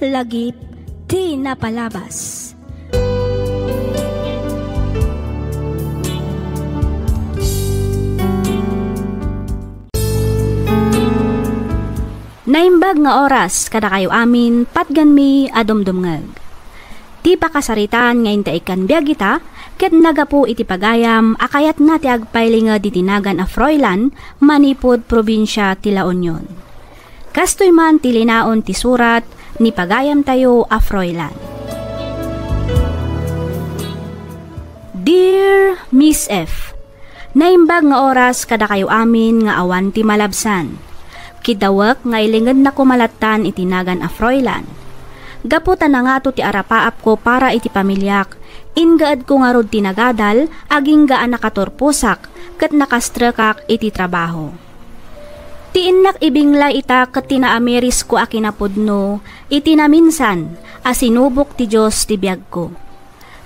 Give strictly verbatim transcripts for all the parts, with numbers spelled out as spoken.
Lagip ti napalabas. Naimbag nga oras kadakayo amin, patgenmi a dumdumngeg. Ti pakasaritaan nga inta ikkan biag ita, ket nagapu iti pagayam a kayatna ti agpailinged iti nagan a Froilan manipud probinsia ti La Union. Kastoy man ti linaon ti surat ni pagayamtayo a Froilan. Dear Miss F, naimbag nga oras kadakayo amin nga awan ti malabsan. Kidawek nga ilingedna koma lattan iti nagan a Froilan. Gapu ta nangato ti arapaapko para iti pamiliak, inggaedko ngarud ti nagadal agingga a nakaturposak ket nakastrekak iti trabaho. Ti innak ibinglay ita ket ti naamirisko a kinapudno iti naminsan a sinubok ti Dios ti biagko.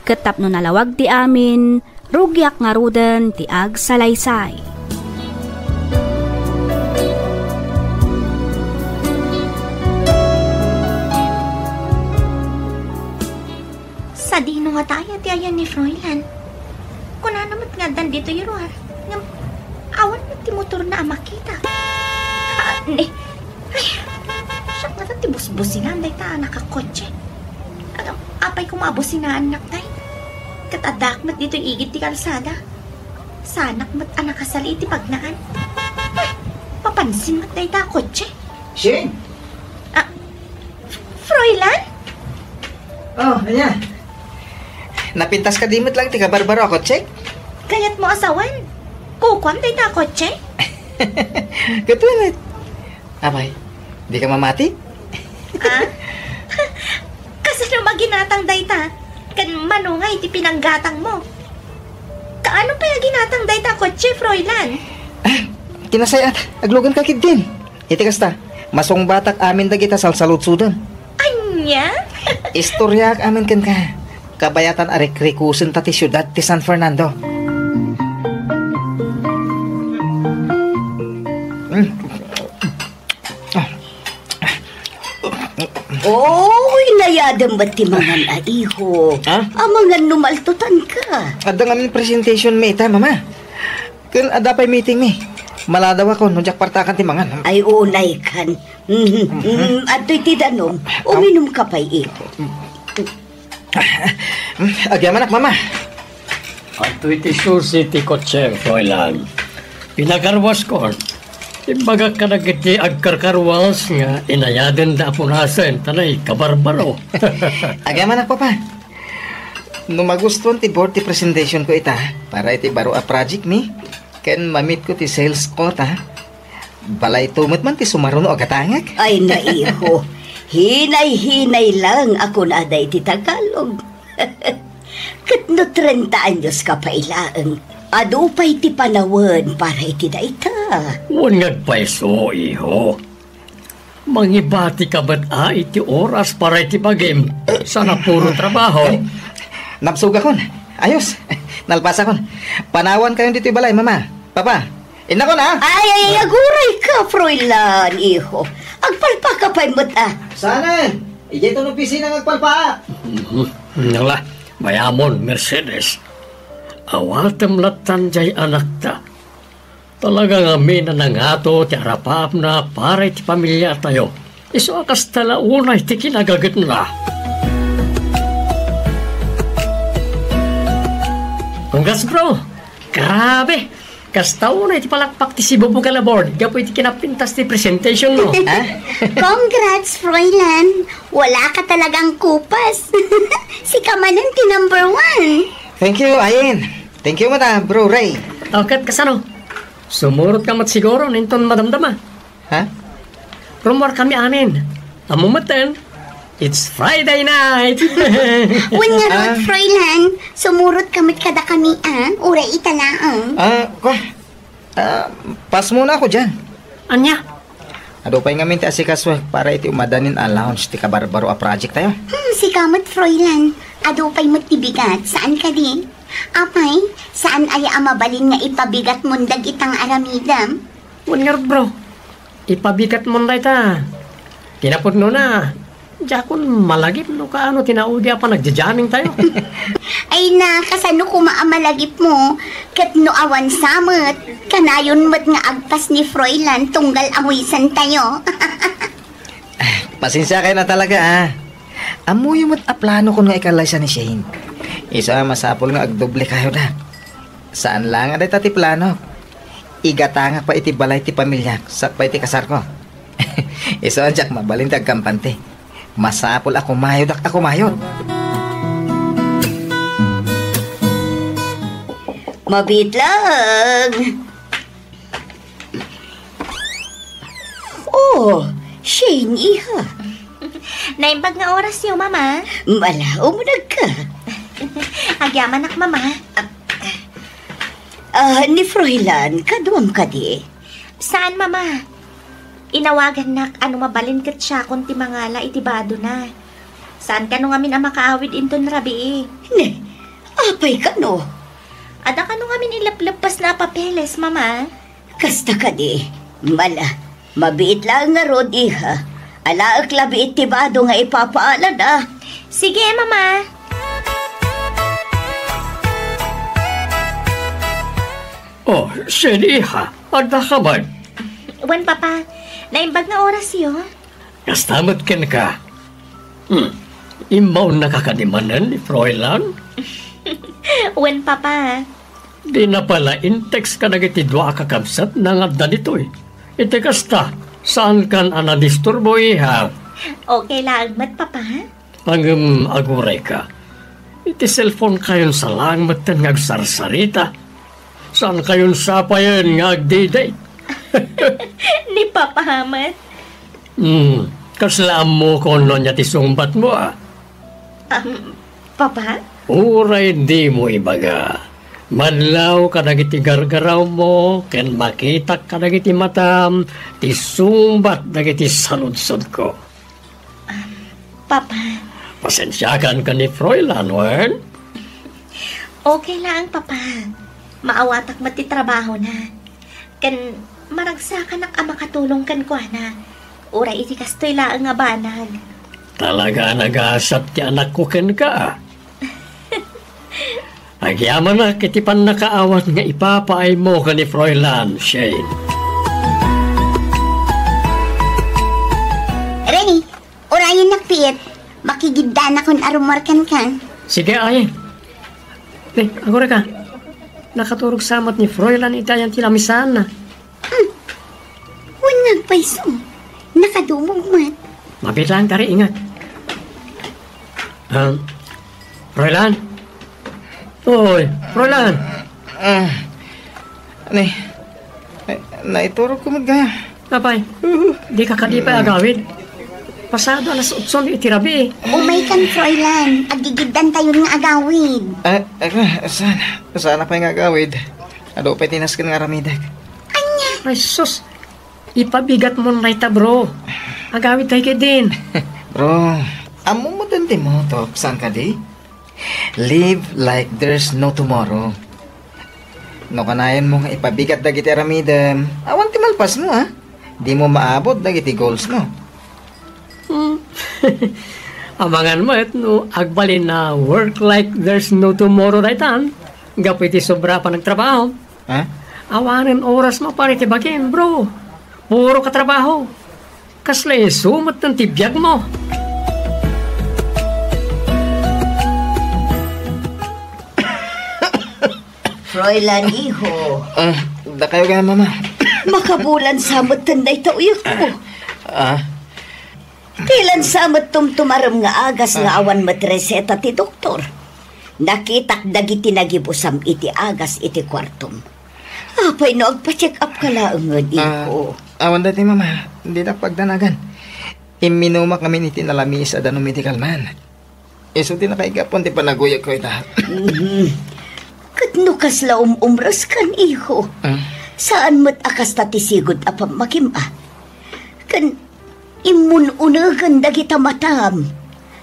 Ket tapno nalawag ti amin, rugiak ngaruden ti agsalaysay. Sadino ngata aya ti ayan ni Froilan? Kunana met nga addan ditoy ruar, ngem awan met ti motorna a makita. Ah, ni, ay, siak ngata ti busbusinaan dayta a nakakotse. Agam, apay koma a businaannak, tay? Ket addaak met ditoy igid ti kalsada. Saanak met a nakasali iti pagnaan. Ah, papansin met dayta a kotse. Shane! Ah, Froilan? Oh, ania? Napintas kadi met lang ti kabarbaro a kotsek? Kayatmo a sawen? Kukuam dayta a kotse? Ket wen met. Apay, dika mamati? Ah? Kasano a ginatang dayta? Ken mano nga iti pinanggatangmo? Kaano pay a ginatang dayta a kotse, Froilan? Ah, kinasay-at, agluganka ketdin. Iti kasta, masungbatak amin dagita salsaludsodem. Ania? Istoriaak amin kenka. Kabayatan a rikrikusenta ti siudad ti San Fernando. Mm. Oy, nayadem met ti mangan a iho. Ha? Amangan no maaltotanka. Adda ngamin presentation mi ita, Mama. Ken adda pay meeting mi. Maladawakon no diak partakan ti mangan. Ay, unaykan. Mhm. Mm, adtoy ti danum. Uminumka pay, iho. Agyamanak, Mama. Adtoy ti susi ti kotse, Froilan. Pinakarwaskon. Imbagak kadagiti agkarkarwas nga inayadenda a punasen ta naikabarbaro. Agyamanak, Papa. No magustuan ti board ti presentation ko ita para iti baro a project mi, ken ma-meet ko ti sales quota, balayto met man ti sumaruno a gatangek. Ay, naiho. Hinay-hinay lang a kunada iti Tagalog. Ket no trenta anyos ka pay laeng, adu pay ti panawen para iti dayta. Wen nga agpayso, iho. Mangibatika met a iti oras para iti bagim, sana puro trabaho. Nabsogakon. Ayos. Nalpasakon. Panawankayon ditoy balay, Mama. Papa, innakon, a? Ay, ay, ay, agurayka, Froilan, iho. Agpalpaka pay met, a. Saan? Idiay ton opisina nga agpalpaak. Mhm. Nala, mayamon, Mercedes. Awatem lattan diay anakta. Talaga ngamin a nangato ti arapaapna para iti pamiliatayo. Isu a kasta la unay ti kinagagetna. Congrats, bro! Grabe! Kasta unay ti palakpak ti sibubukel a board gapu iti kinapintas ti presentation mo. Ha? Congrats, Froilan! Wala ka talagang kupas. Sika manen ti number one. Thank you, Ayen. Thank you met, a, Bro Ray. O, ket kasano? Sumurot ka met siguro, inton madamdama. Ha? Rummuar kami amin. Ammo metten, it's Friday night. Wen ngarud, Froilan, sumurot ka met kadakami, a? Uray ita laeng. A, kua. A, pasmona ako dian. Ania? Adu pay ngamin ti asikaso para iti umadanin a launch ti kabarbaro a project tayo. Hmm, sika met, Froilan. Adu pay met ti bigat, saan kadi? Apay, saan aya a mabalin nga ipabigatmon dagitang aramidem? Wen ngarud, bro. Ipabigatmon dayta. Kinapudnona, Diakon malagip no kaano ti naudi a panagjajamming tayo. Ay na, kasano koma a malagipmo? Ket no awan sa met, kanayon met nga agpas ni Froilan tunggal awisan tayo. Pasensiakayo na talaga, ah. Ammoyo met a planokon nga ikallaysa ni Shane. Isu a masapul nga agdoble kayo da. Saan la nga dayta ti planok. Igatangak pay iti balay ti pamiliak, sakbay ti kasarko. Isu a diak mabalin ti agkampante. Masapul a kumayodak a kumayod. Mabiit lang. Oh, Shane, iha. Naimbag nga orasyo, Mama. Mala, umunag ka. Agyamanak, Mama. Ah, ni Froilan, kaduam kadi? Saan, Mama? Inawagannak a no mabalin ket siakon ti mangala iti badona. Saan kano ngamin a makaawid inton rabii? Ne, apay kano? Adda kano ngamin ilepleppasna a papeles, Mama? Kasta kadi, mala, mabiit laeng ngarud, iha. Alaek labi iti bado nga ipapaalada. Sige, Mama. Oh, Shane, iha, adda ka man? Wen, Papa. Naimbag nga orasyo. Kasta met kenka. Hmm. Immaonnaka kadi manen ni Froilan? Wen, Papa. Dina pay la in-text kadagiti dua a kakabsatna nga adda ditoy. Iti kasta, saankan a nadisturbo, iha? Okay laeng met, Papa. Ngem agurayka. Iti cellphone kayon sa laeng metten nga agsarsarita. Saan kayon sapayen nga agdidate? Ni Papa met. Hmm, kasla ammokon no ania ti sungbatmo, a? Um, Papa? Uray dimo ibaga. Madlaw kadagiti gargarawmo ken makitak kadagiti matam ti sungbat dagiti saludsodko. Um, Papa. Pasensiakan ken ni Froilan, wen? Okay laeng, Papa. Maawatak met ti trabahona. Ken maragsakanak a makatulong kenkuana. Uray iti kastoy laeng a banag. Talaga a nagasat ti anakko kenka. Agyamanak iti pannakaawat nga ipapaaymo ken ni Froilan, Shane. Rene, urayennak ti et. Makigiddanakon a rummuar kenka. Sige, ay. Te, agurayka. Nakaturog sa met ni Froilan iti ayan ti lamisaanna. Hmm. Wen nga agpayso. Nakadumog met. Mabiit laeng kari, ingat. Ah, Froilan? Oy, Froilan! Ah, ni, ni, naiturogko met gayam. Apay, dika kadi pay agawid? Pasado alas otso iti rabii. Umaykan, Froilan. Agigiddantayon nga agawid. Ah, ah, saan? Saan pay nga agawid? Adu pay ti nasken nga aramidek. Ania? Ay, sus! Ipabigatmon dayta, bro. Agawidtayo ketdin. Bro, ammom met ti motto, saan kadi? Live like there's no tomorrow. No kanayanmo nga ipabigat dagiti aramidem, awan ti malpasmo, a. Dimo maabot dagiti goalsmo. Hmm. Amangan met no agbalin a work like there's no tomorrow daytan, gapu iti sobra a panagtrabaho. Ha? Awanen orasmo para iti bagim, bro. Puro ka trabaho. Kasla isu met ti biagmo. Froilan, iho. Ah, dakayo gayam, Mama. Makabulan sa met dayta uyekko. Ah. Ti lansa met tumtumarem nga agas nga awan met reseta ti doktor. Nakitak dagiti nagibusam iti agas iti kuartom. Apay no agpa-check up ka laeng, ah, iko? Awan daytoy, Mama. Dinak pagdanagan. Imminumak ngamin iti nalamiis a Dano Medical Man. Isu ti nakaigapon ti panaguyegko ita. Mhm. Ket no kasla um-umres kan, iho, ah, saan met a kasta ti sigud a pammakim, a? Ken immun-unegen dagita matam.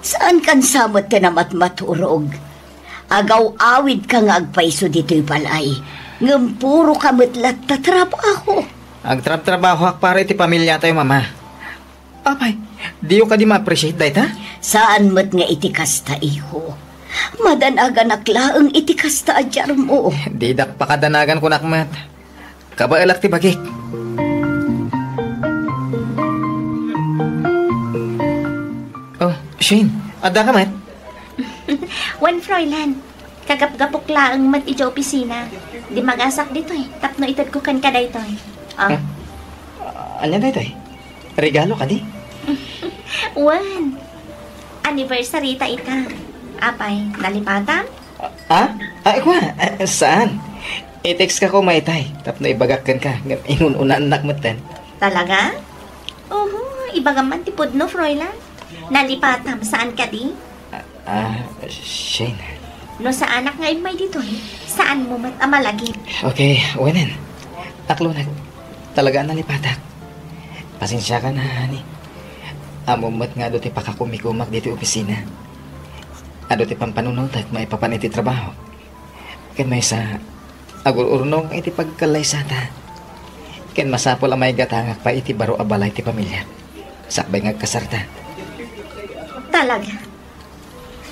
Saan kan sa met ti namatmaturog. Agaw-awid ka nga agpayso ditoy balay, ngem puro ka met latta trabaho. Agtrabtrabahoak para iti pamiliatayo, Mama. Apay, Diyo kadi ma-appreciate dayta? Saan met nga iti kasta, iho. Madanaganak laeng iti kasta a diarmo. Didak pakadanagan, kunak met. Kabaelak ti bagik. Oh, Shane, adda ka met? Wen, Froilan. Kagapgapok laeng met idiay opisina. Dimagasak ditoy, tapno itedko kenka daytoy. Ah. Ah, ania daytoy? Regalo kadi? Wen. Anniversary ta ita. Apay, nalipatam? Ah? Ay, kwa? Ah, saan? I-text ka ko, maytay. Tapno ibagak kenka, ngem inun-unaannak metten. Talaga? Oho, ibagam man ti pudno, Froilan. Nalipatam, saan kadi? Ah, ah, Shane. No saanak nga immay ditoy, saanmo met a malagip. Okay, wenen. Aklonek, talaga a nalipatak. Pasensiakan, honey. Ammom met nga adu ti pakakumikumak ditoy opisina. Adu ti pampanunottak maipapan iti trabaho. Ken maysa, agur-urnong iti pagkallaysata. Ken masapul a maigatangak pay iti baro a balay ti pamiliak, sakbay nga agkasarta. Talaga?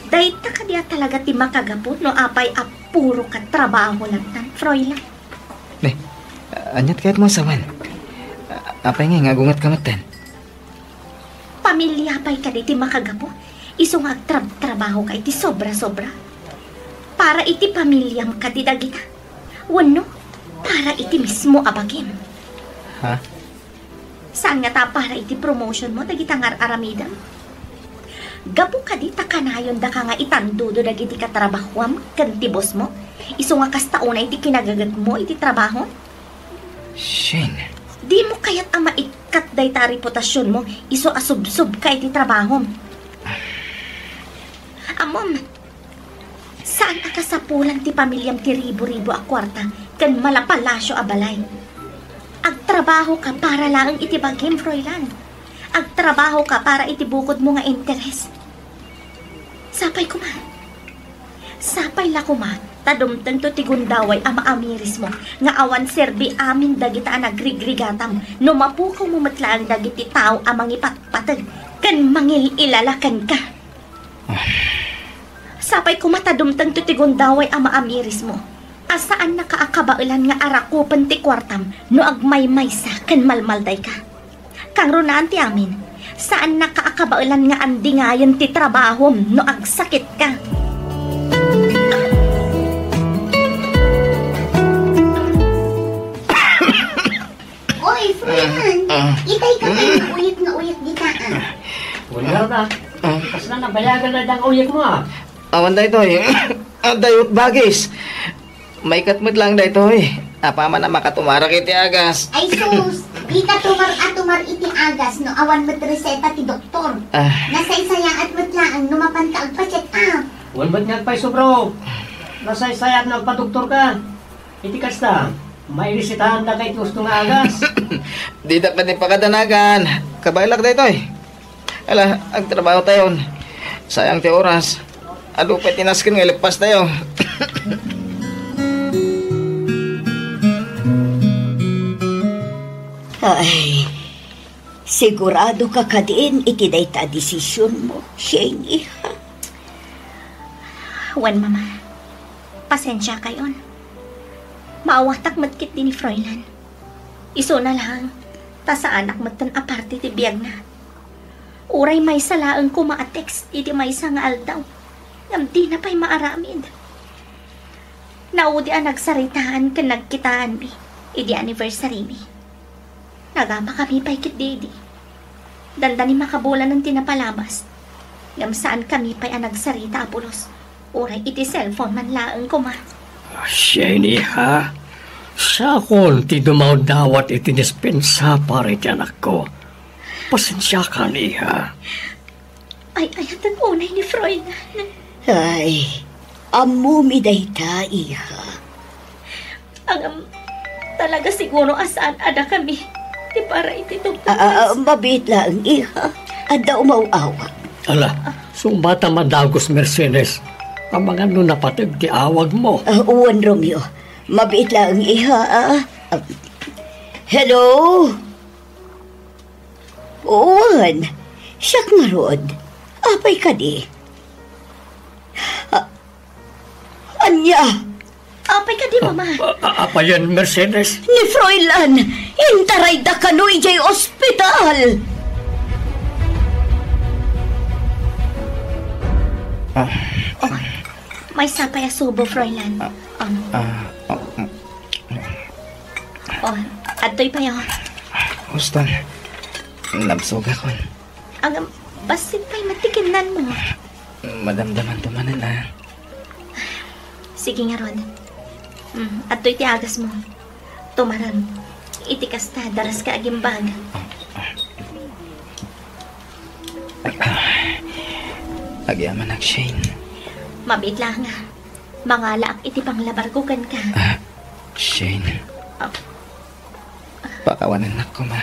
Dayta kadi a talaga ti makagapu no apay a puro ka trabaho latta, Froilan? Ne, aniat kayatmo a sawen? Apay ngay nga agungetka metten? Pamilia pay kadi ti makagapu? Isu nga agtrab-trabaho ka iti sobra-sobra? Para iti pamiliam kadi dagita? Wenno, para iti mismo a bagim? Ha? Saan nga ta para iti promotion mo dagita nga ar-aramidem? Gapu kadi ta kanayon daka nga itandudo dagiti katrabahoam ken ti boss mo? Isu nga kasta unay ti kinagaget mo iti trabaho? Shane. Dimo kayat a maikkat dayta a reputasion mo isu a subsob ka iti trabahom? Ammom, saan a kasapulan ti pamiliam ti ribu-ribu a kuarta ken malapalasio a balay. Agtrabaho ka para laeng iti bagim, Froilan. Agtrabaho ka para iti bukod mo nga interes. Sapay koma. Sapay la koma ta dumtengto ti gundaway a maamiris mo nga awan serbi amin dagita a nagrigrigatam no mapukaw mo met laeng dagiti tao a mangipatpateg ken mangil-ilala kenka. Sapay koma ta dumtengto ti gundaway a maamiris mo a saannaka a kabaelan nga arakupen ti kuartam no agmaymaysa ken malmaldayka. Kangrunaan ti amin, saannaka a kabaelan nga andingayen ti trabahom no agsakitka. Oy, Froilan, ah, ah, itay ka pay nga uyek nga uyek dita, ah. Wala na. Ah. Kas na nabayagan na dang uyek mo, ah. Awan daytoy. Adda met bagis. Maikat met laeng daytoy. Apaman a makatumarak iti agas. Ay sus, dika tumar a tumar iti agas no awan met reseta ti doktor. Ah. Nasaysayaat met laeng no mapanka agpa-check up. Wen met nga agpayso, bro. Nasaysayaat no agpadoktorka. Iti kasta, mairesetaandaka iti husto nga agas. Didak kadi pakadanagan. Kabaelak daytoy. Ala, agtrabaho tayon. Sayang ti oras. Adu pay ti nasken nga ileppas tayo. Ay, sigurado ka kadin iti dayta a desision mo, Shane, iha? Wen, Mama. Pasensia kayon. Maawatak met ketdi ni Froilan. Isuna laeng, ta saanak metten a parte ti biagna. Uray maysa laeng koma a text iti maysa nga aldaw, ngem dina pay maaramid. Naudi a nagsaritaan ken nagkitaanmi idi anniversary-mi. Nagamakami pay ketdi idi. Dandani makabulanen ti napalabas. Ngem saankami pay a nagsarita a pulos. Uray iti cellphone man laeng koma. Shane, iha. Siakon ti dumawdawat iti dispensa para iti anakko. Pasensiakan, iha. Ay, ayatek unay ni Froilan. Ay, ammomi dayta, iha. Ngem, talaga siguro a saan a dakami ti para iti tungtungpal. Ah, ah, mabiit laeng, iha. Adda umaw-awak. Ala, sumata madagos, Mercedes. Amangan no napateg ti awag mo. Ah, wen, Romeo. Mabiit laeng, iha, ah. Ah, hello? Wen, Siak ngarud. Apay kadi? A-, ania? Apay kadi, Mama? A-, a-, apayen, Mercedes? Ni Froilan, intarayda kano idiay ospital. Ah. Oh, maysa pay a subo, Froilan. Ah. Um. Ah, ah, mm. Oh, adtoy pay, oh. Houston, nabsogakon. Agam, bassit pay met ti kinnanmo. Madamdamanto manen, ah. Sige ngarud. Mm, adtoy ti agasmo. Tumarem. Iti kasta, daraska agimbag. Agyamanak, Shane. Mabiit laeng a mangalaak iti panglabarko kenka. Ah, Shane. Ah. Pakawanennak koma.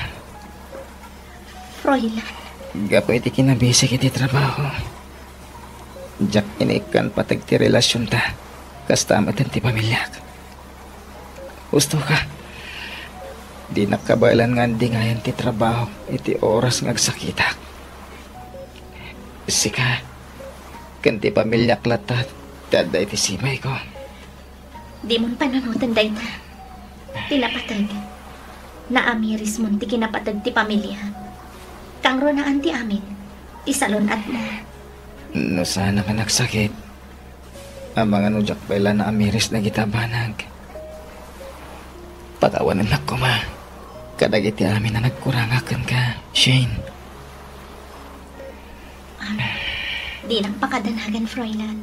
Froilan. Gapu iti kinabisik iti trabaho, diak inikkan pateg ti relasionta. Kasta met ti pamiliak. Husto ka. Dinak kabaelan nga andingayan ti trabaho iti oras nga agsakitak. Sika, ken ti pamiliak latta ti adda iti simayko. Dimon panunoten dayta. Ti napateg, naamirismon ti kinapateg ti pamilia. Kangrunaan ti amin ti salun-atmo. No saanak a nagsakit, amangan no diak pay la naamiris dagiti banag. Pakawanennak koma kadagiti amin a nagkurangak kenka, Shane. Ah, dinak pakadanagan, Froilan.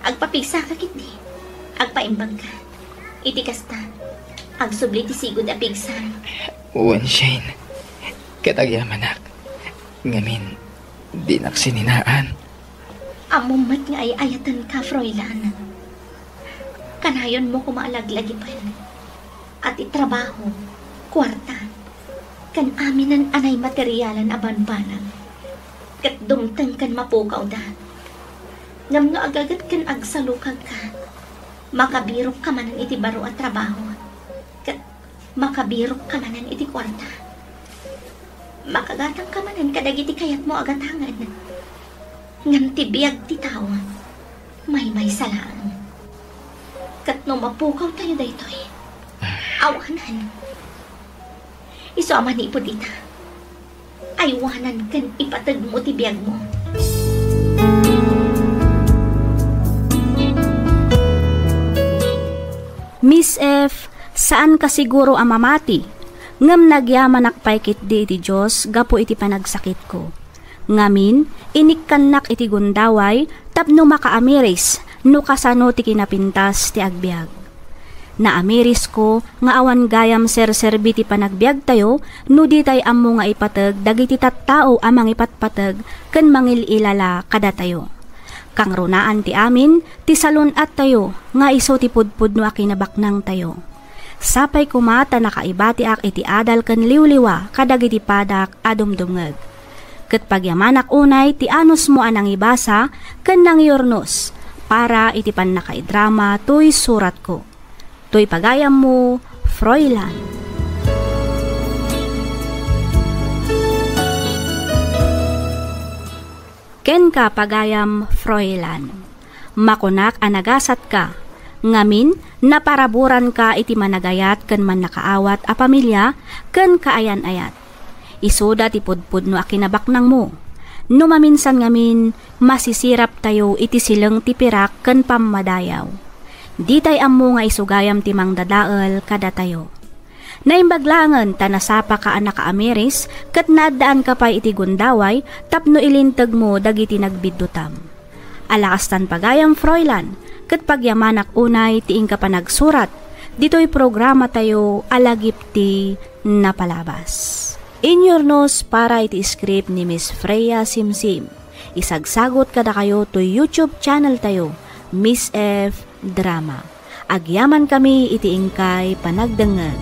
Agpapigsaka ketdi. Agpaimbagka. Iti kasta, agsubli ti sigud a pigsam. Wen, Shane. Ket agyamanak. Ngamin, dinak sininaan. Ammom met nga ay-ayatenka, Froilan. Kanayonmo koma a laglagipen a ti trabaho, kuarta, ken aminen a naimaterialan a banbanag ket dumteng ken mapukawda. Ngem no agaget ken agsalukagka, makabirokka manen iti baro a trabaho, ket makabirokka manen iti kuarta. Makagatangka manen kadagiti kayatmo a gatangen. Ngem ti biag ti tao, maymaysa laeng. Ket no mapukawtayo daytoy, awanan. Isu a manipud ita, aywanan ken ipategmo ti biagmo. Miss F, saanka siguro a mamati, ngem nagyamanak pay ketdi iti Dios gapu iti panagsakitko. Ngamin, inikkannak iti gundaway tapno makaamiris no kasano ti kinapintas ti agbiag. Naamirisko nga awan gayam serserbi ti panagbiagtayo no ditay ammo nga ipateg dagiti tattao a mangipatpateg ken mangil-ilala kadatayo. Kangrunaan ti amin ti salun-attayo nga isu ti pudpudno a kinabaknangtayo. Sapay koma ta nakaibatiak iti adal ken liwliwa kadagiti padak a dumdumngeg. Ket pagyamanak unay ti anusmo a nangibasa ken nangyurnos para iti pannakaidrama toy suratko. Toy pagayammo, Froilan. Kenka, pagayam Froilan. Makunak a nagasatka, ngamin, naparaburanka iti managayat ken mannakaawat a pamilia ken kaayan-ayat. Isuda ti pudpudno a kinabaknangmo. No maminsan ngamin, masisiraptayo iti sileng ti pirak ken pammadayaw. Ditay ammo nga isu gayam ti mangdadael kadatayo. Naimbag laengen ta nasapaka a nakaamiris ket naaddaanka pay iti gundaway tapno ilintegmo dagiti nagbiddutam. Ala kastan pagayam, Froilan, ket pagyamanak unay ti inka panagsurat ditoy programatayo a Lagip ti Napalabas. Inyurnos para iti script ni Miss Freya Simsim. Isagsagot kadakayo toy YouTube channel tayo, Miss F Drama. Agyamankami iti inkay panagdengngeg.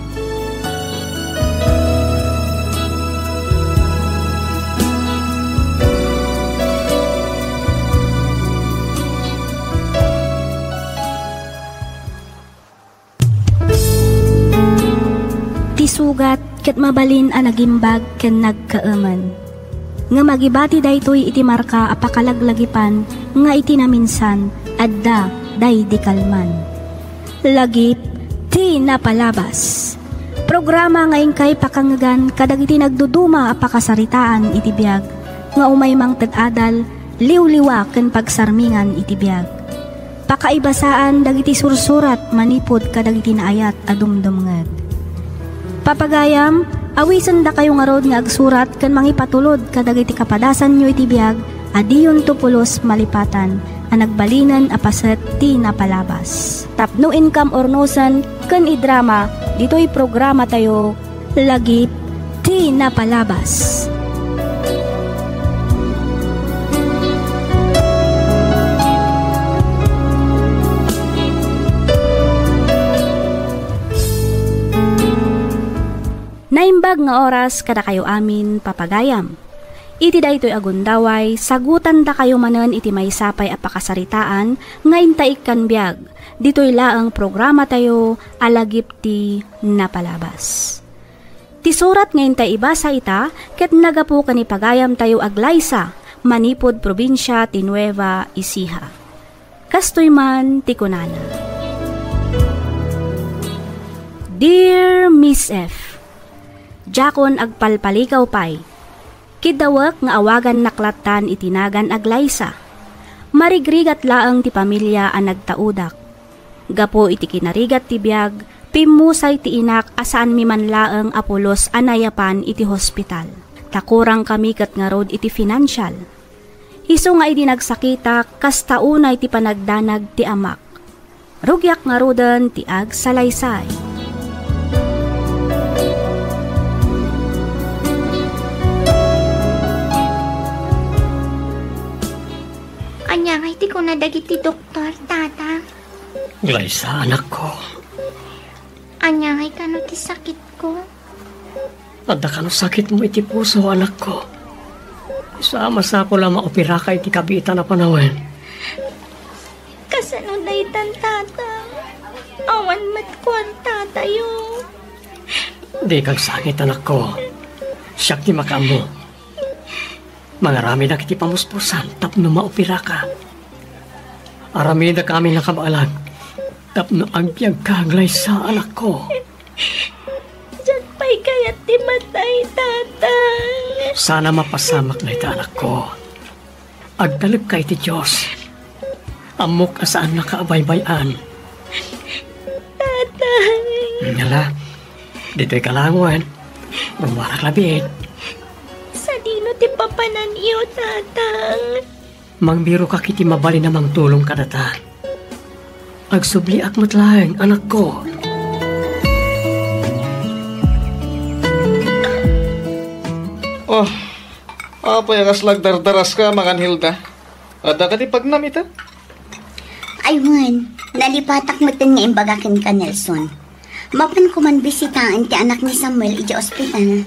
Ti sugat ket mabalin a nagimbag ken nagkaemen. Nga magibati daytoy iti marka a pakalaglagipan nga iti naminsan, adda daydi kalman. Lagip ti napalabas. Programa nga inkay pakangngegan kadagiti nagduduma a pakasaritaan iti biag, nga umay mangted adal, liwliwa ken pagsarmingan iti biag. Pakaibasaan dagiti sursurat manipud kadagiti naayat a dumdumngeg. Papagayam, awisendakayo ngarud nga agsurat ken mangipatulod kadagiti kapadasanyo iti biag a diyonto pulos malipatan a nagbalinen a paset ti napalabas. Tapno inkam urnosen ken idrama ditoy programatayo, Lagip ti napalabas. Naimbag nga oras kadakayo amin, papagayam. Iti daytoy a gundaway, sagutandakayo manen iti maysa pay a pakasaritaan nga intaikkan biag. Ditoy laeng programatayo a Lagip ti Napalabas. Ti surat nga intay ibasa ita ket nagapu ken ni pagayamtayo a Glyza manipud probinsia ti Nueva Ecija. Kastoy man ti kunana, Dear Miss F, diakon agpalpaligaw pay. Kiddawek nga awagannak lattan iti nagan a Glyza. Marigrigat laeng ti pamilia a nagtaudak. Gapu iti kinarigat ti biag, pimmusay ti inak a saanmi man laeng a pulos a nayapan iti hospital. Ta kurangkami ket ngarud iti financial. Isu nga idi nagsakitak, kasta unay ti panagdanag ti amak. Rugiak ngaruden ti agsalaysay. Ania ngay ti kuna dagiti doktor, Tata? Glyza, anakko. Ania ngay kano ti sakitko? Adda kano sakitmo iti puso, anakko. Sa masapul a maoperaka iti kabiitan a panawen. Kasano daytan, Tata? Awan met kuartatayo. Dika agsangit, anakko. Siak ti makaammo. Mangaramidak iti pamuspusan tapno maoperaka. Aramidek amin a kabaelan tapno agbiagka, Glyza, anakko. Diak pay kayat ti matay, Tatang. Sana mapasamak dayta, anakko. Agtalekka iti Dios. Ammok a saannaka a baybay-an. Tatang. Ngala, ditoy kalangoen. Rummuarak labiit. Sadino ti papananyo, Tatang? Mangbirokak iti mabalin a mangtulong kadata. Agsubliak met laeng, anakko. Oh, apay a kasla agdardaraska, Mangan Hilda? Adda kadi pagnam ita? Ay, wen, nalipatak metten nga imbaga kenka, Nelson. Mapanko man bisitaen ti anak ni Samuel idiay ospital.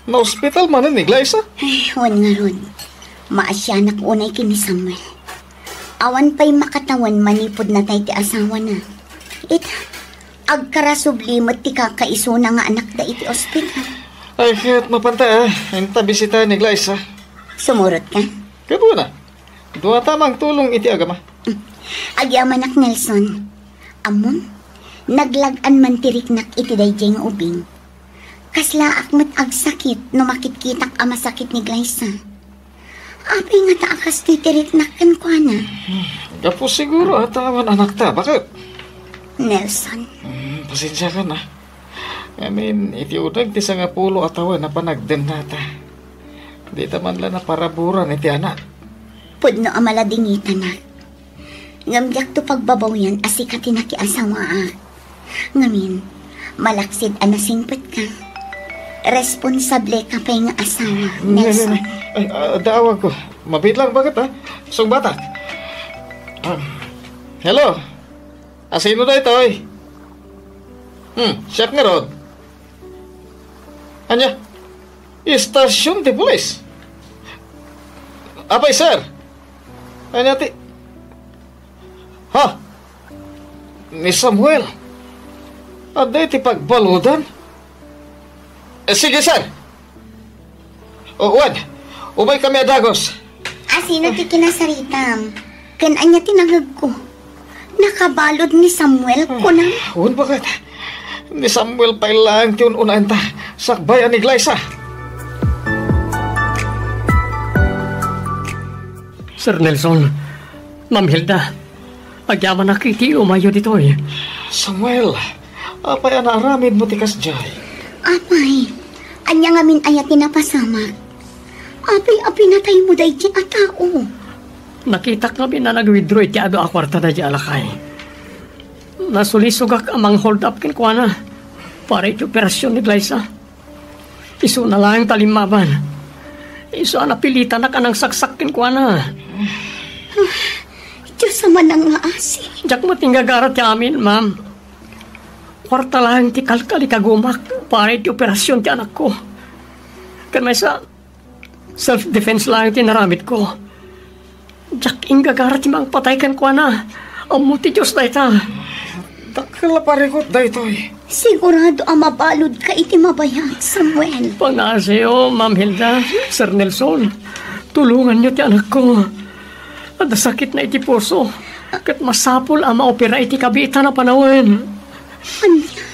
Naospital manen ni Glyza? Ay, wen ngarud. Maasianak unay ken ni Samuel. Awan pay makatawen manipud natay ti asawana. Ita, agkarasubli met ti kakaisuna nga anakda iti ospital. Ay, ket mapanta, ah. Inta bisitaen ni Glyza. Sumurotka? Ket wen a. Duata mangtulong iti agama. Agyamanak, Nelson. Ammom, naglag-an man ti riknak iti daydiay nga ubing. Kaslaak met agsakit no makitkitak a masakit ni Glyza. Apay ngata a kastoy ti riknak kenkuana? Gapu siguro a ta awan anakta. Baket? Nelson. Hmm, pasensiakan, ah. Ngamin, iti uneg ti sangapulo a tawen a panagdennata, dita man la naparaburan iti anak. Pudno a maladingitanak. Ngem diakto pagbabawian a sika ti nakiasawaak. Ngamin, malaksid a nasingpetka. Responsable ka pay nga asawa, Nelson. Ay, ah, adda awagko. Mabiit lang, baket, ah? Sungbatak. Ah, hello? Asino daytoy? Hmm, siak ngarud. Ania? Istasyon ti pulis? Apay, sir? Ania ti... Ha? Ni Samuel? Adda iti pagbaludan? Eh, sige, sir. O, wen. Umaykami a dagus. Asino ti kinasaritam? Ken ania ti nangegko? Nakabalud ni Samuel, kunam? Wen, baket. Ni Samuel pay laeng ti un-unaenta, sakbay a ni Glyza. Sir Nelson, Ma'am Hilda, agyamanak iti umayyo ditoy. Samuel, apay a naaramidmo ti kasdiay? Apay, ania ngamin aya ti napasamak? Apay a pinataymo daydi a tao? Nakitak ngamin a nag-withdraw iti adu a kuarta daydi a lakay. Nasulisogak a mang-hold up kenkuana para iti operasyon ni Glyza. Isuna laeng ta limmaban. Isu a napilitanak a nangsaksak kenkuana. Dios a manangngaasi. Diak met inggagara ti amin, ma'am. Kuarta laeng ti kalkalikagumak para iti operasyon ti anakko. Ken maysa, self-defense laeng ti inaramidko. Diak inggagara ti mangpatay kenkuana. Ammo ti Dios dayta. Dakkel a parikut daytoy. Sigurado a mabaludka iti mabayag, Samuel. Pangngaasim, Ma'am Hilda, Sir Nelson, tulonganyo ti anakko. Adda sakitna iti puso, ket masapul a maopera iti kabiitan a panawen. Ania?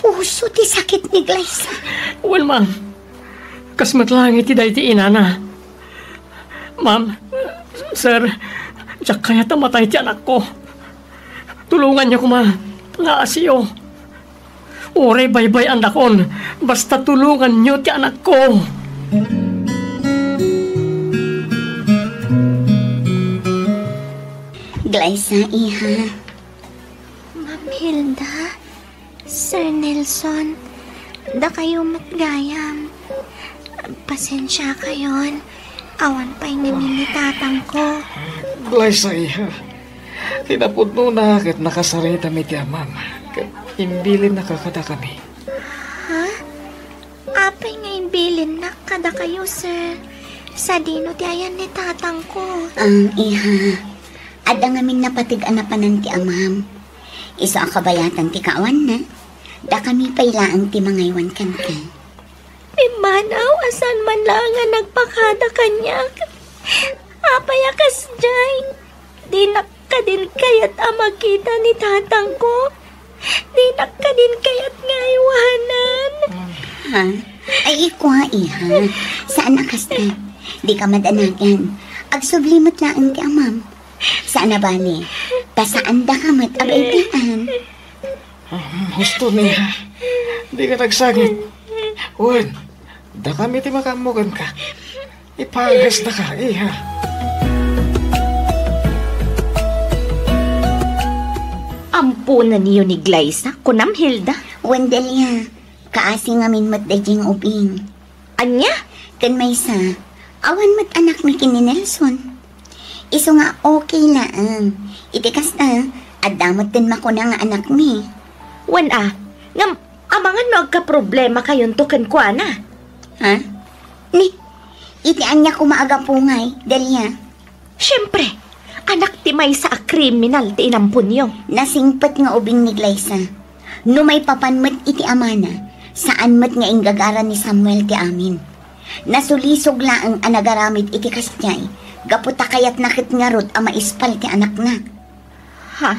Puso ti sakit ni Glyza? Wen, ma'am. Kas met laeng iti daydi inana. Ma'am, sir, diak kayat a matay ti anakko. Tulonganyo koma, pangngaasim. Uray baybay-annakon, basta tulonganyo ti anakko. Glyza, iha. Ma'am Hilda, Sir Nelson, dakayo met gayam. Pasensiakayon, awan pay ngamin ni tatangko. Glyza, iha. Kinapudnona ket nakasaritam iti amam, ket imbilinnaka kadakami. Ha? Apay nga imbilinnak kadakayo, sir? Sadino ti ayan ni tatangko? Ang iha, adda ngamin napateg a napanan ti amam. Isu a kabayatan ti kaawanna, dakami pay laeng ti mangaywan kenka. Pimmanaw a saan man laeng a nagpakada kaniak. Apay a kasdiay? Dinak kadin kayat a makita ni tatangko. Dinak kadin kayat nga aywanan. Ha? Ay, ikua, iha. Saan a kasta? Dika madanagan. Agsubli met laeng ti amam. Saan a bale, ta saandaka met a baybay-an. Ah, husto, iha. Dika nagsangit. Wen, dakami ti makaammo kenka. Ipagasdaka, iha. Amponenyo ni Glyza, kunam, Hilda? Wen, Delia. Kaasi ngamin met daydiay nga ubing. Ania? Ken maysa, awan met anakmi ken ni Nelson. Isu nga okay laeng. Iti kasta, adda metten makuna nga anakmi. Wen a, ngem amangan no agkaproblemakayonto kenkuana? Ha? Ni, iti ania koma a gapu ngay, Delia? Siempre, anak ti maysa a kriminal ti inamponyo. Nasingpet nga ubing ni Glyza. No maipapan met iti amana, saan met nga inggagara ni Samuel ti amin. Nasulisog laeng a nagaramid iti kasdiay, gapu ta kayatna ket ngarud a maispal ti anakna. Ha?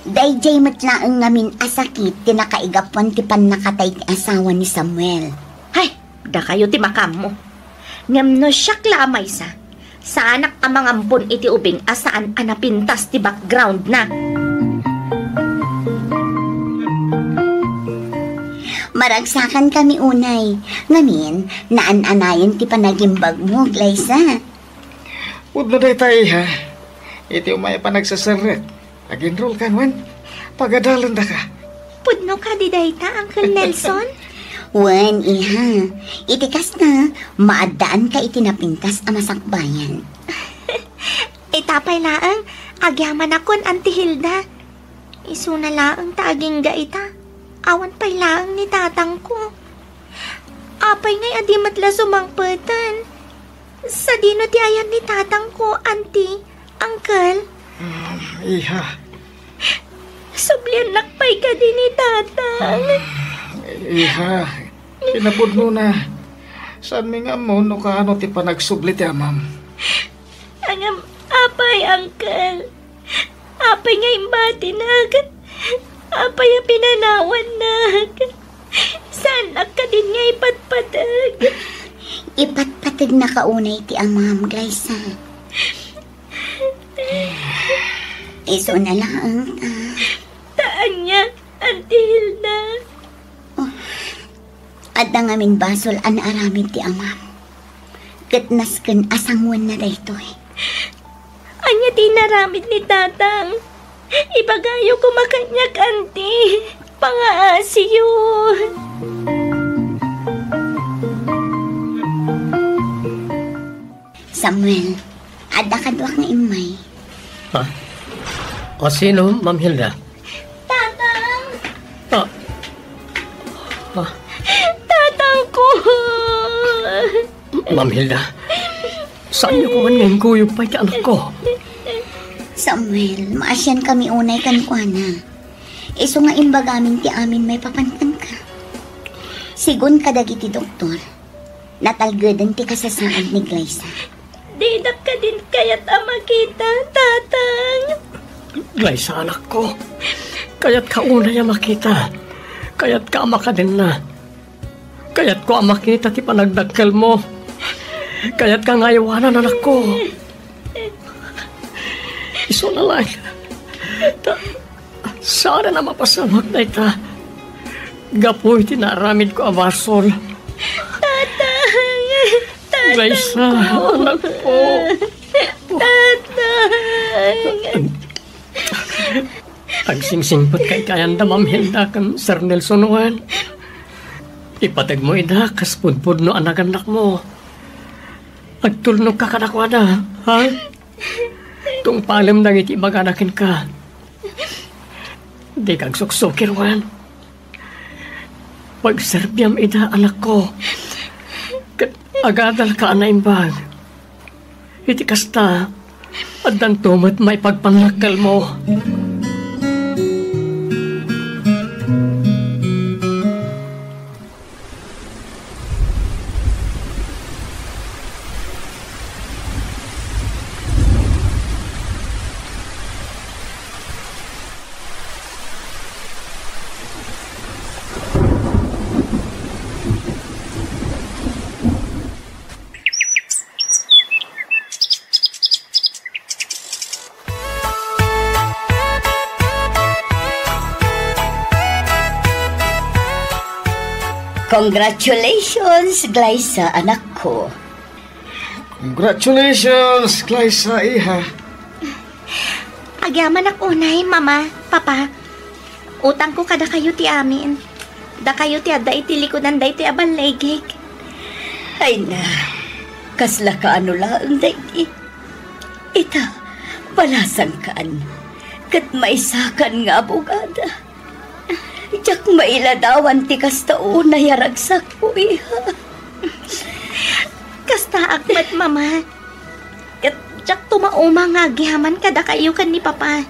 Daydiay met laeng ngamin a sakit ti nakaigapuan ti pannakatay ti asawa ni Samuel. Hay, dakayo ti makaammo. Ngem no siak la a maysa, saanak a mangampon iti ubing a saan a napintas ti backgroundna. Maragsakankami unay. Ngamin, naan-anayen ti panagimbagmo, Glyza. Pudno dayta, iha. Iti umay a panagseserrek, ag-enrollkan, wen, pagadalendaka. Pudno kadi dayta, Uncle Nelson? Wen, iha. Iti kasta, maaddaanka iti napintas a masakbayan. Ita pay laeng, agyamanakon, Auntie Hilda. Isuna laeng ta agingga ita, awan pay laeng ni tatangko. Apay ngay a di met la sumangpeten? Sadino ti ayan ni tatangko, Auntie, Uncle? Mm, iha. Subliannak pay kadi ni tatang. Mm, iha, kinapudnona, Saanmi nga ammo no kaano ti panagsubli ti amam. Ngem, apay, Uncle? Apay nga imbatinak? Apay a pinanawannak? Saannak kadin nga ipatpateg? Ipatpategnaka unay ti amam, Glyza. Isuna laeng ta. Ta ania, Auntie Hilda? Oh, adda ngamin basol a naaramid ti amam. Ket nasken a sangoenna daytoy. Ania ti inaramid ni Tatang? Ibagayo koma kaniak, Auntie. Pangaasiyo. Samuel, adda kaduak nga immay. Ha? O, sino, Ma'am Hilda? Tatang! Ah. Ah. Tatangko! Ma'am Hilda, saanyo koma nga inkuyog pay ti anakko? Samuel, maasiankami unay kenkuana. Isu nga imbagamin ti amin maipapan kenka. Sigun kadagiti doktor, natalgeden ti kasasaad ni Glyza. Dinak kadin kayat a makita, Tatang. Glyza, anakko. Kayatka unay a makita. Kayatka a makadenna. Kayatko a makita ti panagdakkelmo. Kayatka nga aywanan, anakko. Isuna laeng. Ta, saanen a mapasamak dayta. Gapu iti naaramidko a basol. Tatang! Tatang Glyza, ko! Anakko! Tatang! Agsingsingpetka iti ayanda, Ma'am Hilda ken Sir Nelson wen. Ipategmo ida kas pudpudno a nagannakmo. Agtulnogka kadakuada, ha? Tungpalem dagiti ibagada kenka. Dika agsuksukir wen. Pagserbiam ida, anakko. Ket agadalka a naimbag. Iti kasta, addanto met maipagpannakkelmo. Congratulations, Glyza, anakko. Congratulations, Glyza, iha. Agyamanak unay, Mama, Papa. Utangko kadakayo ti amin. Dakayo ti adda iti likudan daytoy a balligig. Ay na, kasla kaano laeng daydi. Ita, balasangkan, ket maisakan nga abogada. Diak mailadawan ti kasta unay a ragsakko, iha. Kastaak met, Mama. Ket diak tumauma nga agyaman kadakayo ken ni Papa.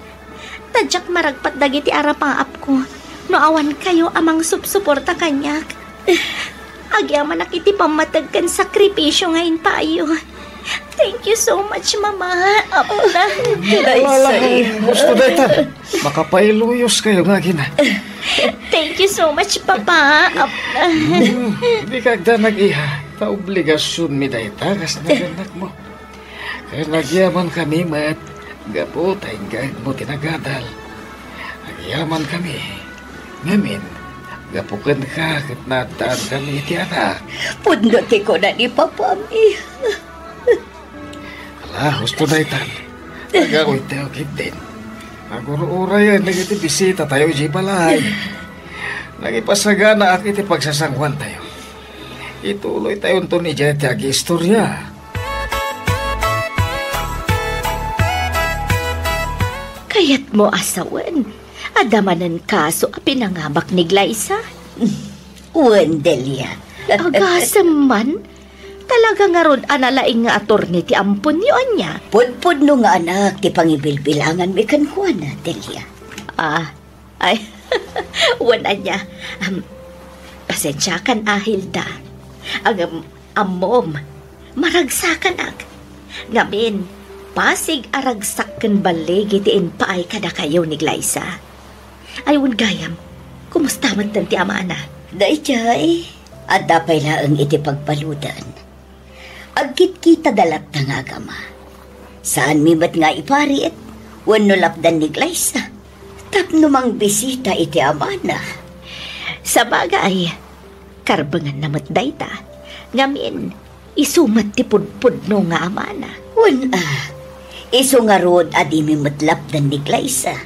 Ta diak maragpat dagiti arapaapko no awan kayo a mangsupsuporta kaniak. Agyamanak iti pammateg ken sakripisio nga impayo. Thank you so much, Mama. Apna. Daysa, iha. Husto dayta. Makapailuyos kayo nga agina. Thank you so much, Papa. Apna. Hmm, dika agdanag, iha. Ta obligasionmi dayta kas nagannakmo. Ket agyamankami met gapu ta inka agmo ti nagadal. Agyamankami. Ngamin, gapu kenka ket naaddaankami iti anak. Pudno ti kuna ni Papam, iha. Ala, husto daytan. Agawidtayo ketdin. Agur-urayen dagiti bisitatayo idiay balay. Nangipasaganaak iti pagsasangoantayo. Ituloytayonton idiay ti agiistoria. Kayatmo a sawen, adda manen kaso a pinangabak ni Glyza? Wen, Delia. Agasem man, talaga ngarud a nalaing nga atorni ti amponyo, ania? Pudpudno nga anak ti pangibilbilanganmi kenkuana, Delia. Ah, ay, wen, ania. Am, pasensiakan, Hilda. Ngem, Ammom, maragsakanak. Ngamin, pasig a ragsak ken balligi ti impaay kadakayo ni Glyza. Ay, wen gayam, kumusta met ti amana? Daydiay, adda pay laeng iti pagbaludan. Agkitkitada latta nga agama. Saanmi met nga iparit wenno lapdan ni Glyza tapno mangbisita iti amana. Sabagay, karbenganna met dayta. Ngamin, isu met ti pudpudno nga amana. Wen a, isu ngarud a dimi met lapdan ni Glyza.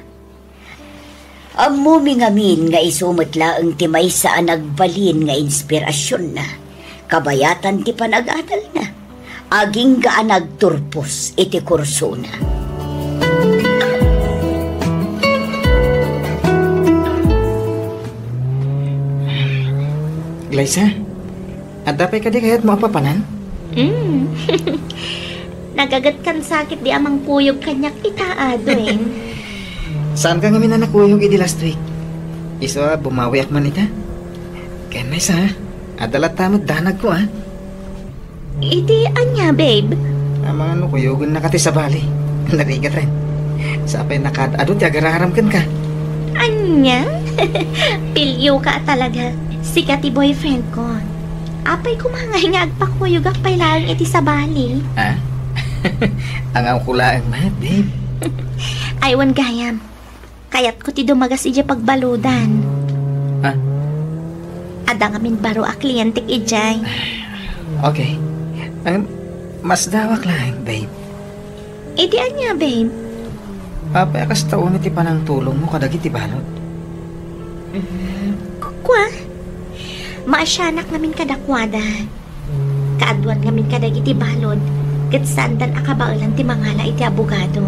Ammomi ngamin nga isu met laeng ti maysa a nagbalin nga inspirasionna, kabayatan ti panag-adalna, agingga a nagturpos iti kursona. Glyza, adda pay kadi kayatmo a papanan? Mm. Nagaget kan sakit di amang kuyog kaniak ita, Dwayne. Saanka ngamin a nakuyog idi last week? Isu a bumawiak man ita. Ken maysa, adda latta met danagko, a. Iti ania, babe? Amangan no kuyogennaka ti sabali. Narigat ren. Sapay nakaad-adu ti agararam kenka. Ania? Pilioka talaga. Sika ti boyfriend ko. Apay koma ngay nga agpakuyogak pay laeng iti sabali? Ha? Angawko laeng met, babe. Ay, wen gayam. Kayatko ti dumagas idiay pagbaludan. Ha? Adda ngamin baro a klientek idiay. Okay. Em, masdawak laeng, babe. Iti ania, babe? Apay a kasta unay ti panangtulongmo kadagiti balud? Mm, ku-, kua? Maasianak ngamin kadakuada. Kaaduan ngamin kadagiti balud, ket saandan a kabaelan ti mangala iti abogado.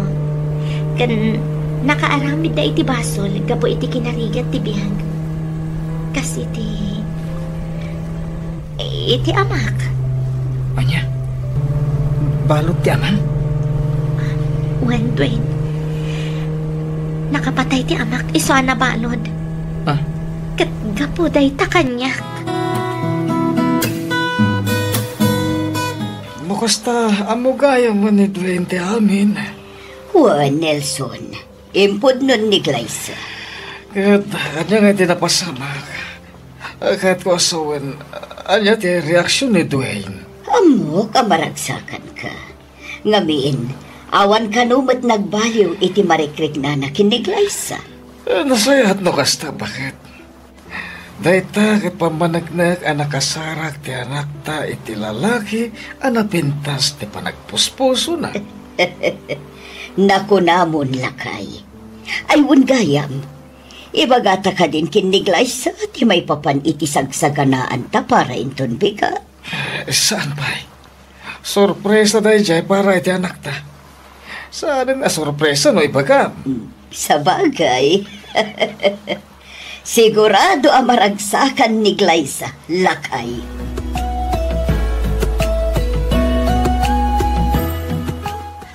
Ken nakaaramidda iti basol gapu iti kinarigat ti biag. Kas iti, iti amak. Ania? Balud ti amam? Wen, Dwayne. Nakapatay ti amak isu a nabalud. Ah? Ket gapu dayta kaniak. No kasta, ammo gayam ni Dwayne ti amin. Wen, Nelson, impudnon ni Glyza. Ket ania nga ti napasamak? Ket kua sawen, ania ti reaksion ni Dwayne? Ammok a maragsakanka. Ngamin, awan kano met nagbaliw iti marikriknana ken ni Glyza. Eh, nasayaat no kasta, baket? Dayta ket pammaneknek a nakasarak ti anakta iti lalaki a napintas ti panagpuspusona. Nakunamon, lakay. Ay, wen gayam, ibagata kadin ken ni Glyza ti maipapan iti sagsaganaanta para inton bigat? Eh, saan pay? Sorpresa daydiay para iti anakta. Saanen a sorpresa no ibagam. Hmm, sabagay. Sigurado a maragsakan ni Glyza, lakay.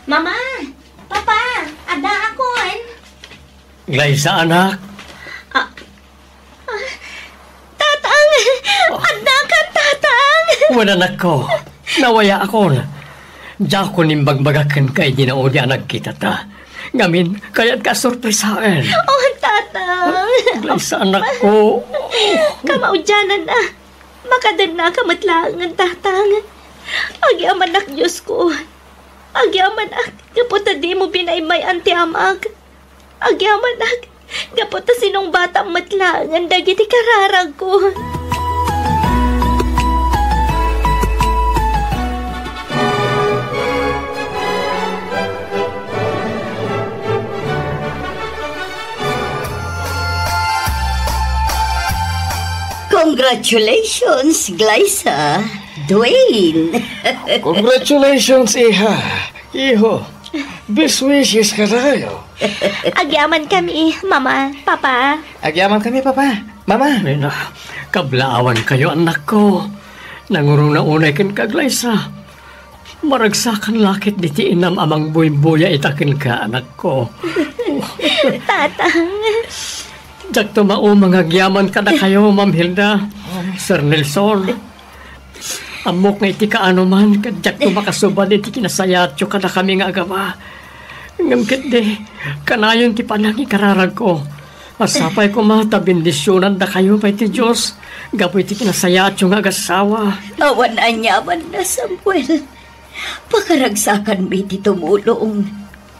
Mama! Papa! Addaakon! Glyza, anak. Ah, ah, Tatang! Addakan, Tatang! Wen, anakko, nawayaakon. Diakon imbagbaga kenka idi naudi a nagkitata. Ngamin, kayatka a sorpresaen. Oh, Tatang! Glyza, anakko. Kamaudianan a. Makadennaka met laengen, Tatang. Agyamanak, Diosko. Agyamanak, gapu ta dimo binaybay-an ti amak. Agyamanak, gapu ta sinungbatam met laengen dagiti kararagko. Congratulations, Glyza, Dwayne. Congratulations, iha. Iho, best wishes kadakayo. Agyamankami, Mama, Papa. Agyamankami, Papa, Mama. Ay na, kablaawankayo, anakko. Nanguruna unay kenka, Glyza. Maragsakan la ket diti inam a mangbuybuya ita kenka, anakko. Tatang. Diakto mauma nga agyaman kadakayo, Ma'am Hilda, Sir Nelson. Ammok nga iti kaanoman, ket diakto makasubad iti kinasayaatyo kadakami nga agama. Ngem ketdi, kanayon ti panangikararagko. A sapay koma ta bendisionandakayo pay ti Dios gapu iti kinasayaatyo nga agassawa. Awan aniamanna, Samuel. Pakaragsakanmi ti tumulong.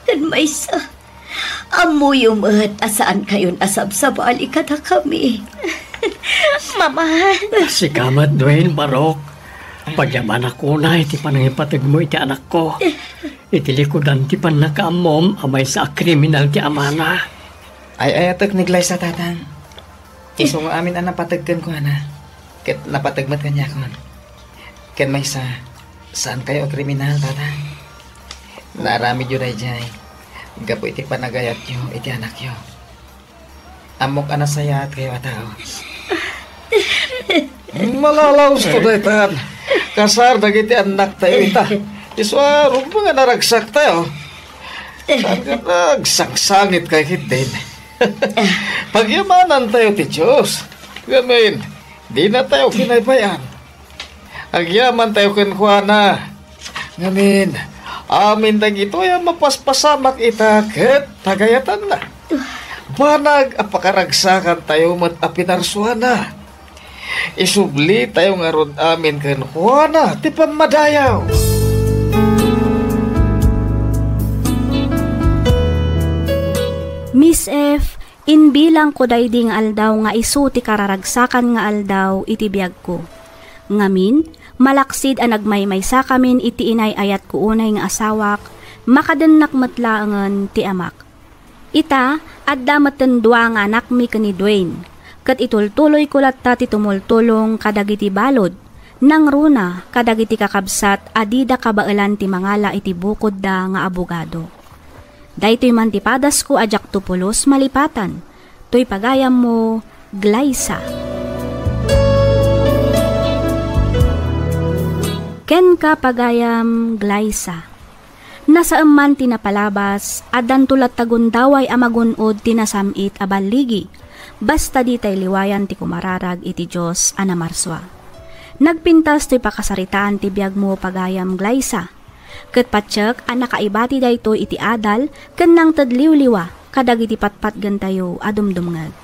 Ken maysa, ammoyo met a saankayon a sabsabali kadakami. Mama. Sika met, Dwayne, barok. Pagyamanak unay ti panangipategmo iti anakko. Iti likudan ti pannakaammom a maysa a kriminal ti amana. Ay-ayatek ni Glyza, Tatang. Isu nga amin a napateg kenkuana, ket napateg met kaniakon. Ken maysa, saankayo a kriminal, Tatang. Naaramidyo daydiay gapu iti panagayatyo iti anakyo. Ammok a nasayaatkayo a tao. Malalaosko daytan. Kasar dagiti annaktayo ita. Isu a rumbeng a naragsaktayo. Saan ket agsangsangitkay ketdin. Pagyamanantayo ti Dios. Ngamin, dinatayo kinaybay-an. Agyamantayo kenkuana. Ngamin, amin dagitoy a mapaspasamak ita ket tagayatanna. Banag a pakaragsakantayo met a pinarsuana. Isublitayo ngarud amin kenkuana ti pammadayaw. Miss F, imbilangko daydi nga aldaw nga isu ti kararagsakan nga aldaw iti biagko. Ngamin, malaksid a nagmaymaysakamin iti inay-ayatko unay nga asawak, makadennak met laengen ti amak. Ita, adda metten dua nga anakmi ken ni Dwayne, ket itultuloyko latta ti tumultulong kadagiti balud, nangruna kadagiti kakabsat a dida kabaelan ti mangala iti bukodda nga abogado. Daytoy man ti padasko a diakto pulos malipatan, toy pagayammo, Glyza. Kenka, pagayam, Glyza. Nasaem man ti napalabas, addanto latta gundaway a magun-od ti nasam-it a balligi, basta ditay liwayan ti kumararag iti Dios a namarsua. Nagpintas toy pakasaritaan ti biagmo, pagayam, Glyza. Ket patiek a nakaibati daytoy iti adal ken nangted liwliwa kadagiti patpatgentayo a dumdumngeg.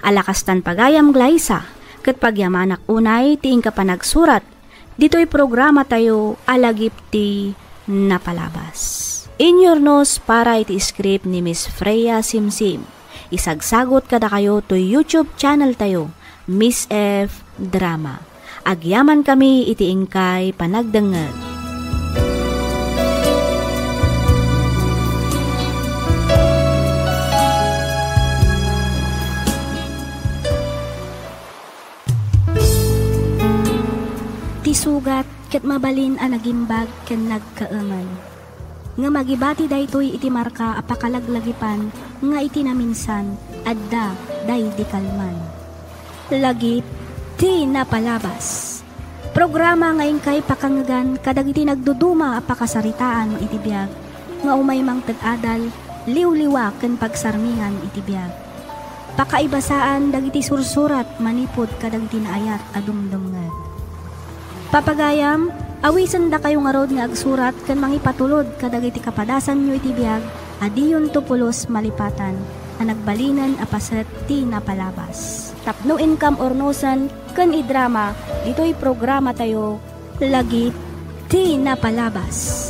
Ala kastan, pagayam, Glyza, ket pagyamanak unay ti inka panagsurat ditoy programatayo a Lagip ti Napalabas. Inyurnos para iti script ni Miss Freya Simsim. Isagsagot kadakayo toy YouTube channeltayo, Miss F Drama. Agyamankami iti inkay panagdengngeg. Ti sugat ket mabalin a nagimbag ken nagkaeman. Ngem agibati daytoy iti marka a pakalaglagipan nga iti naminsan, adda daydi kalman. Lagip ti Napalabas. Programa nga inkay pakangegan kadagiti nagduduma a pakasaritaan iti biag nga umay mangted adal, liwliwa ken pagsarmingan iti biag. Pakaibasaan dagiti sursurat manipud kadagiti naayat a dumdumngeg. Papagayam, awisendakayo ngarud nga agsurat ken mangipatulod kadagiti kapadasanyo iti biag a diyonto pulos malipatan a nagbalinen a paset ti napalabas. Tapno inkam urnosen ken idrama ditoy programatayo, Lagip ti Napalabas.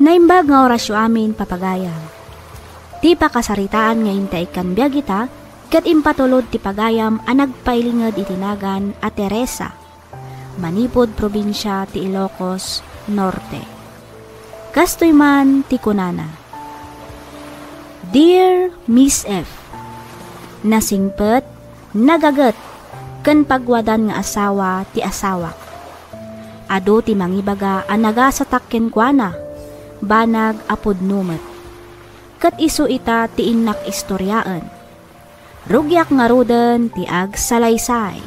Naimbag nga orasyo amin, papagayam. Ti pakasaritaan nga intaikkan biag ita, ket impatulod ti pagayam a nagpailinged iti nagan a Teresa, manipud probinsia ti Ilocos Norte. Kastoy man ti kunana, "Dear Miss F, nasingpet, nagaget, ken pagwadan nga asawa ti asawak. Adu ti mangibaga a nagasatak kenkuana, banag a pudno met. Ket isu ita ti innak istoriaen. Rugiak ngaruden ti agsalaysay."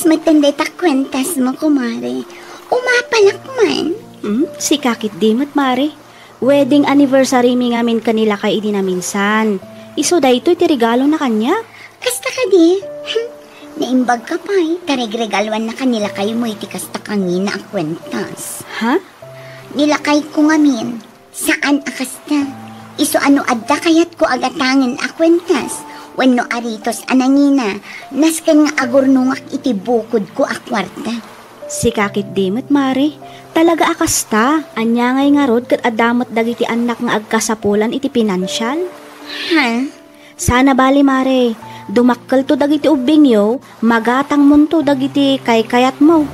Metten dayta kuentasmo, kumare. Umapalak man. Hmm, sika ketdi met, mare. Wedding anniversary mi ngamin ken ni lakay idi naminsan. Isu daytoy ti regalona kaniak. Kasta kadi? Naimbagka pay, ta regregaluannaka ni lakaymo iti kasta kangina a kuentas. Ha? Ni lakayko ngamin, saan a kasta. Isu a no adda kayatko a gatangen a kuentas wenno aritos a nangina, nasken nga agurnongak iti bukodko a kuarta. Sika ketdi met, mare. Talaga a kasta. Ania ngay ngarud ket adda met dagiti annak nga agkasapulan iti pinansial? Ha? Sana bali, mare. Dumakkelto dagiti ubbingyo, magatangmonto dagiti kaykayatmo.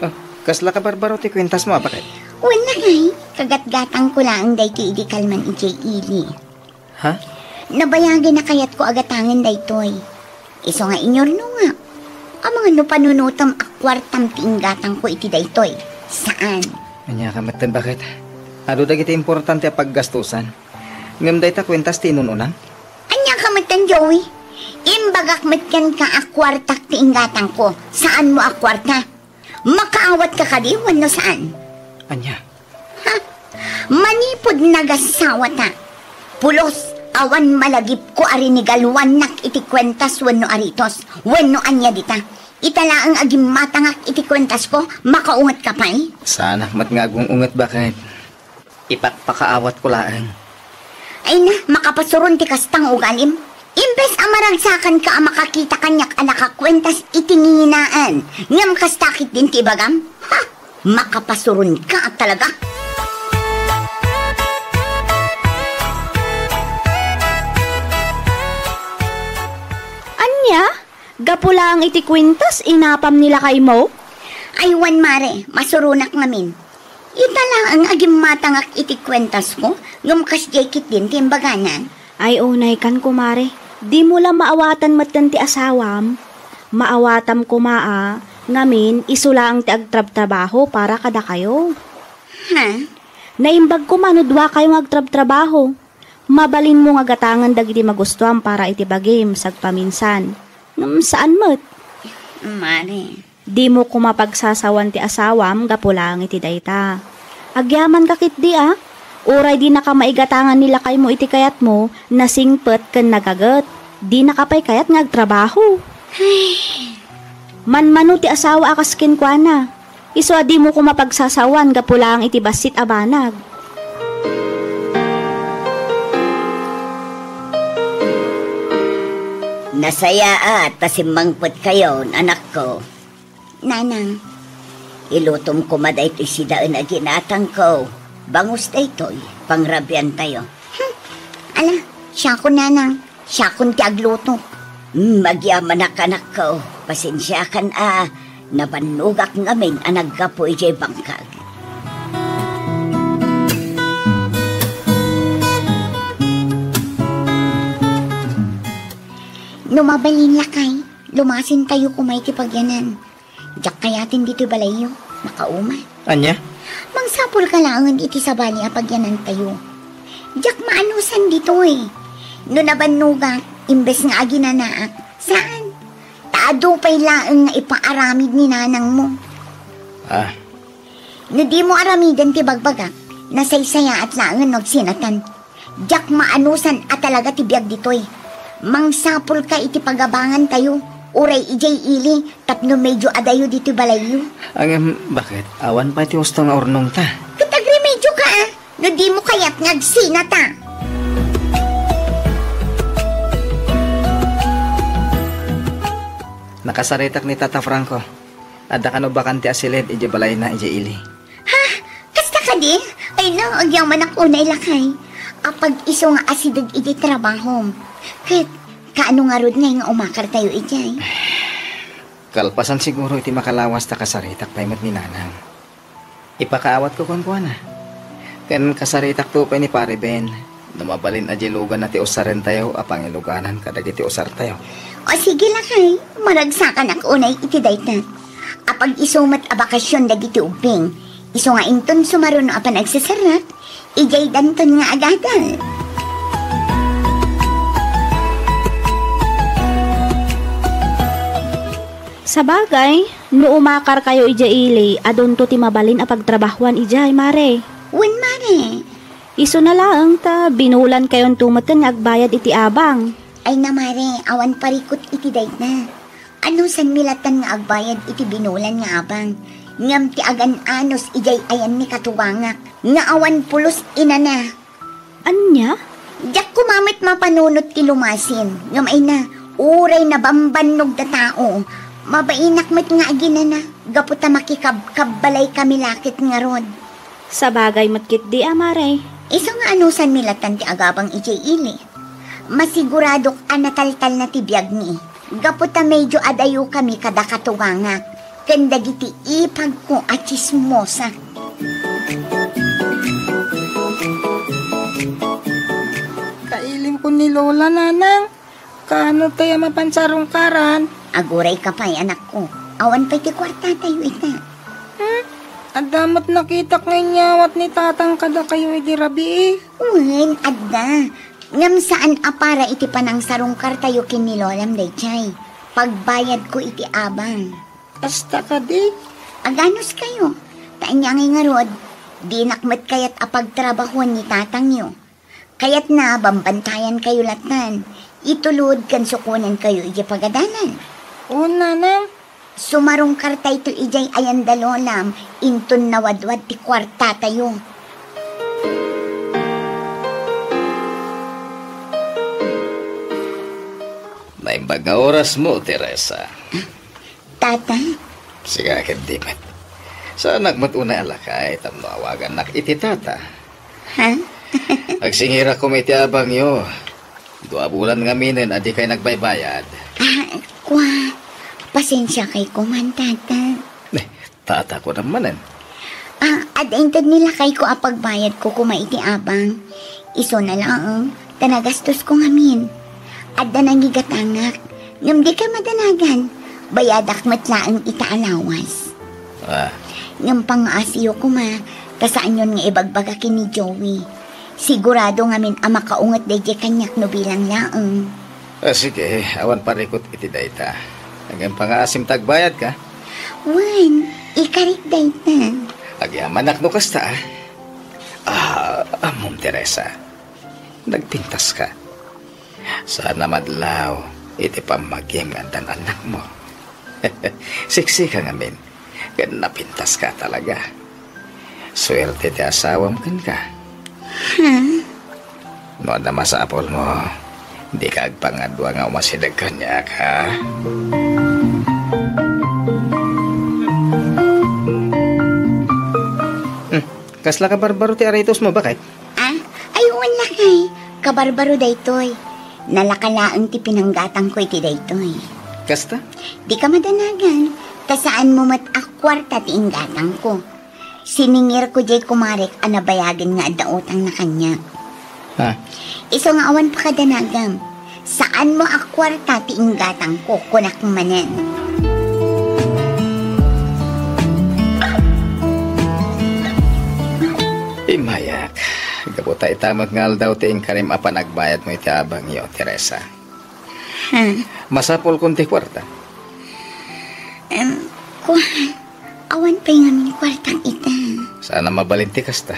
Ah, kasla kabarbaro ti kuentasmo, a baket? Wen, lakay, kagatgatangko laeng daytoy idi kalman idiay ili. Ha? Nabayagin a kayatko a gatangen daytoy. Isu nga inyurnongak. Amangan no panunotem a kuartam ti inggatangko iti daytoy. Saan? Ania ka metten, baket? Adu dagiti importante a paggastusan. Ngem dayta kuentas ti inun-unam? Ania ka metten, Joey? Imbagak met kenka a kuartak ti inggatangko. Saanmo a kuarta? Makaawatka kadi wenno saan? Ania? Ha? Manipud nagasawata, pulos, awan malagipko a rinigaluannak iti kuentas wenno aritos, wenno ania dita. Ita laeng a gimmatangak iti kuentasko, makaungetka pay? Saanak met nga agung-unget, baket. Ipakpakaawatko laeng. Ay na, makapasuron ti kasta nga ugalim. Imbes a maragsakanka a makakita kaniak a nakakuentas iti nginginaan, ngem kasta ketdin ti ibagam? Ha? Makapasuronka talaga. Ania? Gapu laeng iti kuentas, inapam ni lakaymo? Ay, wen, mare, masuronak ngamin. Ita laeng a gimmatangak iti kuentasko, ngem kasdiay ketdin ti imbagana. Ay, unay kan, kumare. Dimo la maawatan metten ti asawam. Maawatam koma a, ngamin, isu laeng ti agtrabtrabaho para kadakayo. Ha? Naimbag koma no duakayo nga agtrabtrabaho. Mabalinmo nga gatangen dagiti magustuam para iti bagim sagpaminsan. Ngem saan met. Mare. Dimo koma pagsasawan ti asawam gapu laeng iti dayta. Agyamanka ketdi a. Uray dinaka maigatangan ni lakaymo iti kayatmo, nasingpet ken nagaget. Dinaka pay kayat nga agtrabaho. Manmano ti asawa a kas kenkuana. Isu a dimo koma pagsasawan gapu laeng iti bassit a banag. Nasayaat ta simmangpetkayon, anakko. Nanang. Ilutom koma daytoy sidaen a ginatangko. Bangus daytoy, pangrabiantayo. Hmm. Ala, siakon, Nanang. Siakon ti agluto. Mm, agyamanak, anakko. Pasensiakan a nabannogak ngamin a naggapu idiay bangkag. No mabalin, lakay, lumasintayo koma iti pagyanan. Diak kayaten ditoy balayyo. Makauma. Ania? Mangsapulka laengen iti sabali a pagyanantayo. Diak maanusan ditoy. No nabannogak, imbes nga aginanaak, saan? Ta adu pay laeng nga ipaaramid ni nanangmo. Ah. No dimo aramiden ti bagbagak, nasaysayaat laengen no agsinatan. Diak maanusan a talaga ti biag ditoy. Mangsapulka iti pagabangantayo, uray idiay ili, tapno medyo adayo ditoy balayyo. Ngem, baket? Awan pay ti husto nga urnongta. Ket agremedioka, a, no dimo kayat nga agsinata. Nakasaritak ni Tata Franco. Adda kano bakante a silid idiay balayna idiay ili. Ha? Kasta kadi? Ay no, agyamanak unay, lakay. Apag isu nga asideg iti trabahom. Ket, kaano ngarud ngay nga umakartayo idiay? Kalpasan siguro iti makalawas ta kasaritak pay met ni nanang. Ipakaawatko kenkuana. Ken kasaritakto pay ni Pare Ben. No mabalin a diluganna ti usarentayo a pangiluganan kadagiti usartayo. O sige, lakay, maragsakanak unay iti dayta. Apag isu met a bakasion dagiti ubbing, isu nga inton sumaruno a panagseserrek, idiay danton nga agadal. Sabagay, no umakarkayo idiay ili, adunto ti mabalin a pagtrabahuan idiay, mare. Wen, mare. Isuna laeng ta binulankayo metten nga agbayad iti abang. Ay na, mare, awan parikut iti dayta. Anusanmi latta nga agbayad iti binulan nga abang? Ngem ti agan-anus idiay ayanmi katuangak nga awan pulos inana. Ania? Diak koma met mapanunot ti lumasin. Ngem ay na, uray nabambannogda tao, mabainak met nga aginana gapu ta makikabkabbalay kami la ket ngarud. Sabagay met ketdi a, mare. Isu nga anusanmi latta ti agabang idiay ili. Masiguradok a nataltalna ti biagmi gapu ta medio adayokami kada katuangak ken dagiti ipagko a tsismosa. Kailimko ni Lola, Nanang. Kaano tay a mapan sarungkaran? Agurayka pay, anakko. Awan pay ti kuartatayo ita. Hmm? Adda met nakitak nga inyawat ni Tatang kadakayo idi rabii. Wen, adda. Ngem saan a para iti panangsarungkartayo ken ni Lolam daydiay. Pagbayadko iti abang. Kasta kadi? Aganuskayo. Ta ania ngay ngarud, dinak met kayat a pagtrabahuan ni tatangyo. Kayatna, bambantayankayo lattan. Itulod ken sukonankayo idiay pagadalan. O, Nanang. Sumarungkartayto idiay ayan da Lolam, inton nawadwad ti kuartatayo. Naimbag nga orasmo, Teresa. Tata? Sika ket di met. Saanak met unay a lakay tapno awagannak iti tata. Ha? Agsingirak koma iti abangyo. Dua bulan ngaminen a dikay nagbaybayad. Ah, kua, pasensiakay koma, tata. Eh, tata ko naman, eh. Ah, adda inted ni lakayko a pagbayadko koma iti abang. Isuna laeng, ta nagastosko ngamin. Adda nangigatangak, ngem dikay madanagan. Bayadak met laeng ita a lawas. Ah. Ngem pangaasiyo koma, ta saanyon nga ibagbaga ken ni Joey. Sigurado ngamin a makaunget daydiay kaniak no bilang laeng. Ah, sige, awan parikut iti dayta. Ngem pangaasim ta agbayadka. Wen, ikarik dayta. Agyamanak no kasta, ah. Ah, ammom, Teresa. Nagpintaska. Saan a madlaw iti pammagim nga addan annakmo. Siksika ngamin, ken napintaska talaga. Suerte ti asawam kenka. Hmm? No adda masapulmo, dika agpangadua nga umasideg kaniak, ha? Hmm, kasla kabarbaro ti aritosmo, baket? Ah, ay, wen lakay. Kabarbaro daytoy. Nalaka laeng ti pinanggatangko iti daytoy. Kasta? Dika madanagan, ta saanmo met a kuarta ti inggatangko. Siningirko diay kumarek a nabayagen nga adda utangna kaniak. Ha? Isu nga awan pakadanagam. Saanmo a kuarta ti inggatangko, kunak manen. Immayak, gapu ta ita met nga aldaw ti inkarim a panagbayadmo iti abangyo, Teresa. Ha? Masapulkon ti kuarta. Em, kua, awan pay ngamin kuartak ita. Saan a mabalin ti kasta.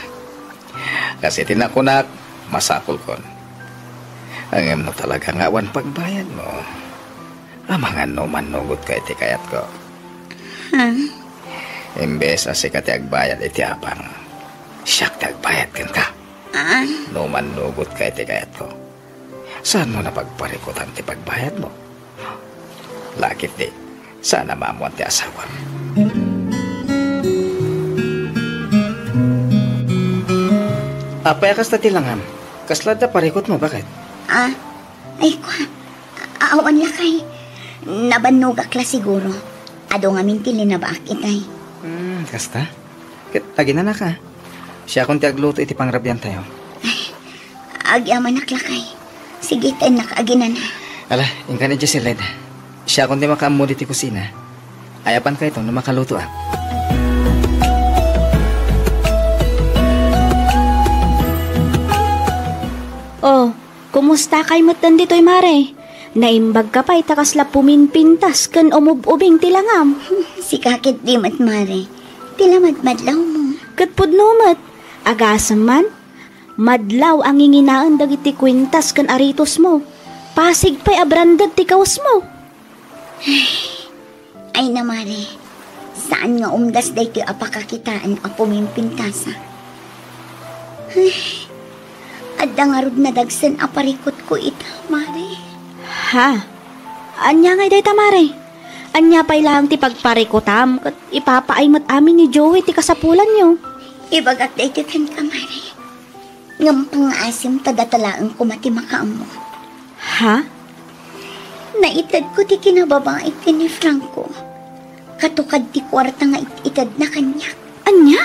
Kas iti nakunak, masapulkon. Ngem no talaga nga awan pagbayadmo, amangan no mannugotka iti kayatko. Ha? Imbes a sika ti agbayad iti abang, siak ti agbayad kenka. Ah? No mannugotka iti kayatko, saanmo a pagparikutan ti pagbayadmo? Lakip di, saan a maammoan ti asawam. Apay a kasta ti langam? Kasla adda parikutmo, baket? Ah, ay, kua, a-, awan lakay. Nabannogak la siguro. Adu ngamin ti linabaak itay. Hmm, kasta? Ket aginanaka. Siakon ti agluto iti pangrabiantayo. Ay, agyamanak lakay. Sige, ta innak aginana. Ala, inkan idiay siled. Siakon ti makaammo ditoy kusina. Ayapankayto no makalutoak. Oh, kumustakay metten ditoy, mare? Naimbagka pay ta kasla puminpintas ken umub-ubing ti langam. Sika ketdi met, Mare, ti lamadmadlawmo. Ket pudno met, agasem man, madlaw a nginginaen dagiti kuintas ken aritosmo. Pasig pay a branded ti kawesmo. Ay na, Mare, saan nga umdas daytoy a pakakitaen a pumimpintasa. Ay, adda ngarud nadagsen a parikutko ita, Mare. Ha? Ania ngay dayta, Mare? Ania pay laeng ti pagparikutam ket ipapaay met amin ni Joey ti kasapulanyo? Ibagak daytoy kenka, Mare. Ngem pangngaasim ta data laeng koma ti makaammo. Ha? Naitedko ti kinababaik ken ni Franco. Katukad ti kuarta nga it-itedna kaniak. Ania?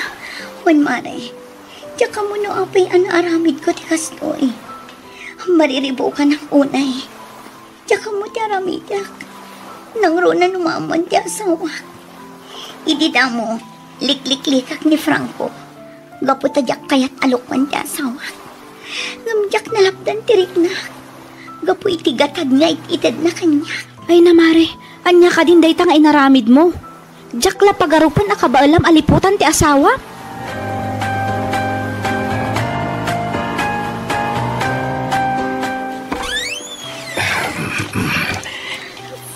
Wen, Mare, diak ammo no apay a naaramidko ti kastoy. Mariribukanak unay. Diak ammo ti aramidek. Nangruna no maammoan ti asawak. Idi damo, likliklikak ni Franco. Gapu ta diak kayat a lukoen ti asawak. Ngem diak nalapdan ti riknak. Gapu iti gatad nga it-itedna kaniak. Ay na, Mare, ania kadin dayta nga inaramidmo? Diak la pagarupen a kabaelam a liputan ti asawam.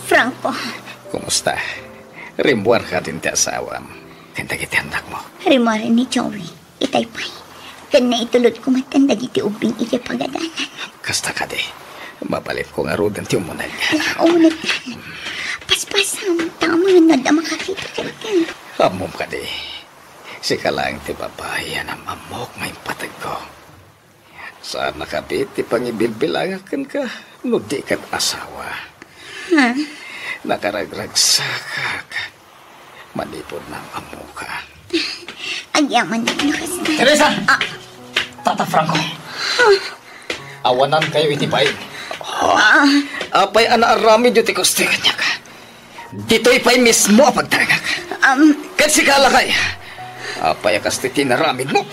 Franco. Kumusta? Rimmuarka din ti asawam ken dagiti annakmo? Rimmuaren ni Joey. Itay pay, ken naitulodko met dagiti ubbing idiay pagadanan. Kasta kadi, mabalinko ngaruden ti umuneg. Ala, umuneg. Paspasam, ta amangan nga adda makakita kenka. Ammom kadi, sika laeng ti babai a nam-ammok nga impategko. Saan a kabit ti pangibilbilangak kenka no di ket asawa. Ha? Nakaragragsakak. Manipud nam-ammoka. Agyaman no kasta. Teresa! Ah. Tata Franco. Awanankayo iti bain. Ah. Apay a naaramidyo ti kastoy kaniak? Ditoy pay mismo a pagtaengak. Um. Ket sika, lakay. Apay a kastoy ti inaramidmo?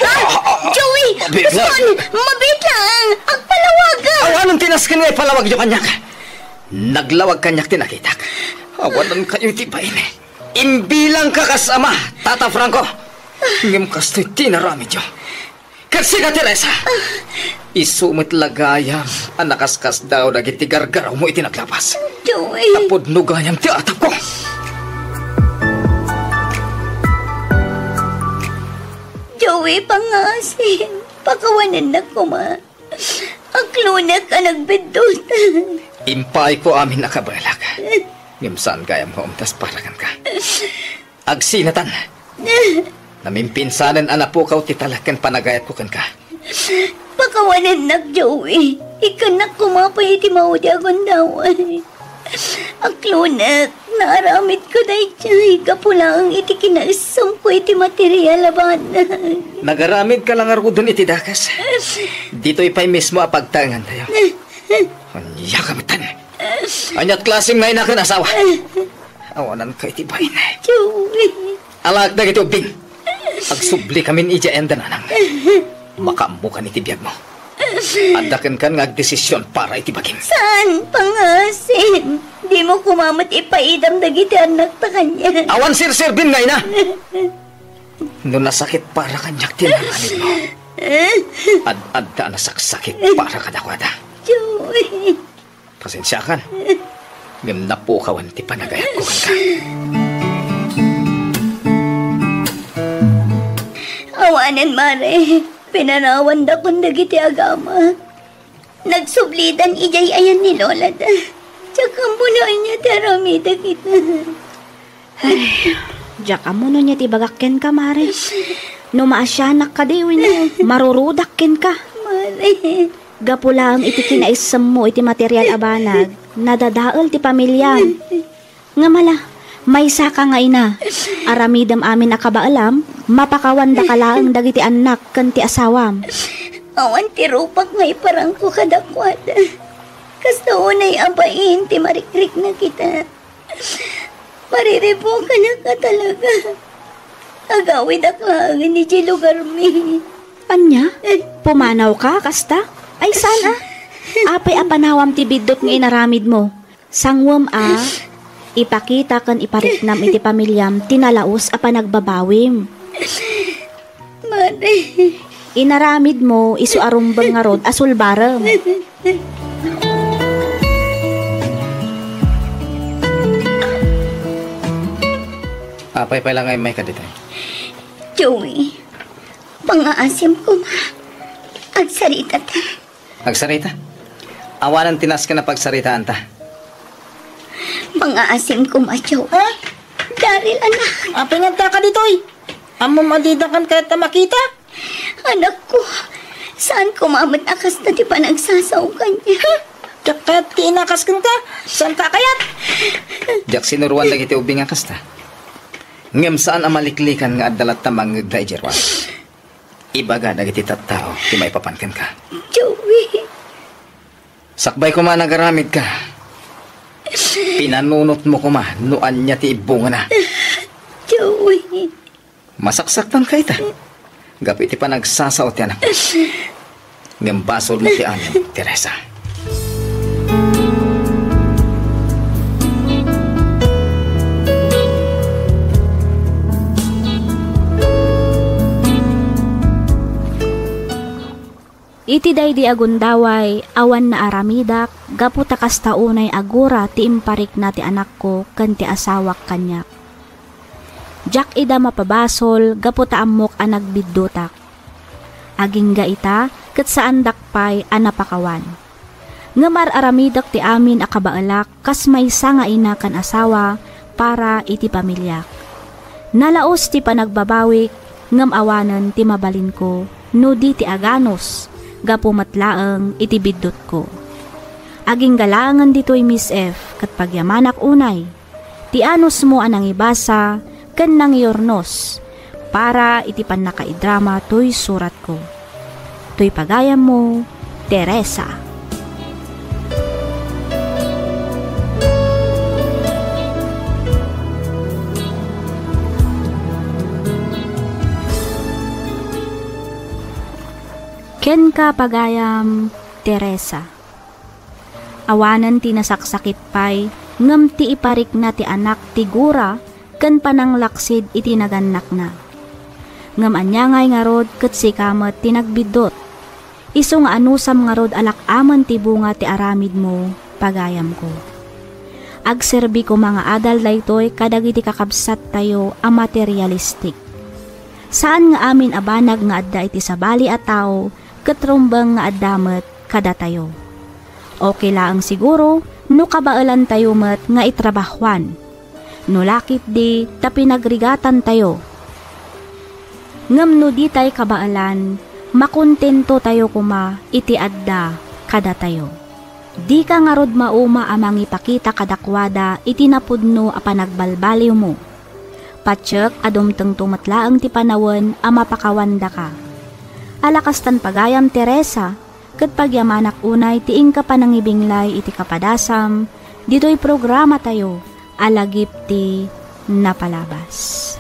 Ah! Joey! Mabiit lang! Baston! Mabiit lang! Agpalawag! Awanen ti nasken nga ipalawagyo kaniak. Naglawag kaniak ti nakitak. Awanankayo iti bain. Imbilangka kas ama, Tata Franco. Ngem kastoy ti inaramidyo. Ket sika, Teresa, isu met la gayam a nakaskasdaaw dagiti gargarawmo iti naglapas. Joey. Ta pudno gayam ti atapko. Joey, pangngaasim, pakawanennak koma. Aklonek a nagbiddut. Impaayko amin a kabaelak. Ngem saan gayam nga umdas para kenka. Agsinatan. Namimpinsanen a napukaw ti talek ken panagayatko kenka. Pakawanennak, Joey. Ikkannak koma pay iti maudi a gundaway. Aklonek, naaramidko daydiay gapu laeng iti kinaessemko iti material a banag. Nagaramidka la ngaruden iti dakes. Ditoy pay mismo a pagtaengantayo. Ania ka metten? Aniat klasem nga ina ken asawa? Awananka iti bain. Joey. Alaek dagiti ubbing. Agsubli kamin idiay ayan da nanang. Makaammokan iti biagmo. Adda kenkan nga agdesision para iti bagim. Saan, pangngaasim? Dimo koma met ipaidam dagiti annakta kaniak. Awan serserbin nga ina. No nasakit para kaniak ti naaramidmo, ad-adda a nasaksakit para kadakuada. Joey. Pasensiakan. Ngem napukawan ti panagayatko kenka. Awanen, Mare. Pinarawandakon dagiti agama. Nagsublidan idiay ayan ni Lolada. Diak ammo no ania ti aramidek ita. Ay, diak ammo no ania ti ibagak kenka, Mare. No maasianak kadi wenno marurudak kenka. Mare. Gapu laeng iti kinaissemmo iti material a banag, nadadael ti pamiliam. Ngem ala, maysaka nga ina, aramidem amin a kabaelam, mapakawandaka laeng dagiti annak ken ti asawam. Awan ti rupak nga iparangko kadakuada. Kasta unay a bain ti marikrikna kita. Mariribukanak a talaga. Agawidak laeng idiay lugarmi. Ania? Pumanawka kasta? Ay, saan a? Apay a panawam ti biddut nga inaramidmo? Sanguem a ipakita ken ipariknam iti pamiliam ti nalaus a panagbabawim. Madi. Inaramidmo isu a rumbeng ngarud a sulbarem. Apay pay la nga immayka ditoy? Joey, pangaasim koma. Agsarita ta. Agsarita? Awanen ti nasken a pagsaritaanta. Pangaasim koma, Joey. Ha? Daryl, anak. Apay nga adda ka ditoy? Ammom a didakan kayat a makita? Anakko, saan koma met a kasta ti panagsasao kaniak? Diak kayat ti inakas kenka. Saanka a kayat? Diak sinuroan dagiti ubing a kasta. Ngem saan a maliklikan nga adda latta mangngegda idiay ruar. Ibaga dagiti tattao ti maipapan kenka. Joey. Sakbay koma a nagaramidka, pinanunotmo koma no ania ti ibbungana. Joey. Masaksaktanka ita gapu iti panagsasao ti anak. Ngem basolmo ti amin, Teresa. Iti daydi a gundaway, awan naaramidak gapu ta kasta unay a gura ti imparikna ti anakko ken ti asawak kaniak. Diak ida mapabasol gapu ta ammok a nagbiddutak. Agingga ita, ket saandak pay a napakawan. Ngem ar-aramidek ti amin a kabaelak kas maysa nga ina ken asawa para iti pamiliak. Nalaus ti panagbabawik, ngem awanen ti mabalinko no di ti aganus gapu met laeng iti biddutko. Agingga laengen ditoy, Miss F, ket pagyamanak unay ti anusmo a nangibasa ken nangiurnos para iti pannakaidrama toy suratko. Toy pagayammo, Teresa. Kenka, pagayam, Teresa. Awanen ti nasaksakit pay, ngem ti iparikna ti anak ti gura ken pananglaksid iti nagannakna. Ngem ania ngay ngarud ket sika met ti nagbiddut? Isu nga anusam ngarud a lak-amen ti bunga ti aramidmo, pagayamko. Agserbi koma nga adal daytoy kadagiti kakabsattayo a materialistik. Saan nga amin a banag nga adda iti sabali a tao ket rumbeng nga adda met kadatayo. Okay laeng siguro no kabaelantayo met nga itrabahuan, no la ketdi ta pinagrigatantayo. Ngem no ditay kabaelan, makontentotayo koma iti adda kadatayo. Dika ngarud mauma a mangipakita kadakuada iti napudno a panagbalbaliwmo. Patiek a dumtengto met laeng ti panawen a mapakawandaka. Ala kastan pagayam, Teresa, ket pagyamanak unay ti inka panangibinglay iti kapadasam ditoy programatayo a Lagip ti Napalabas.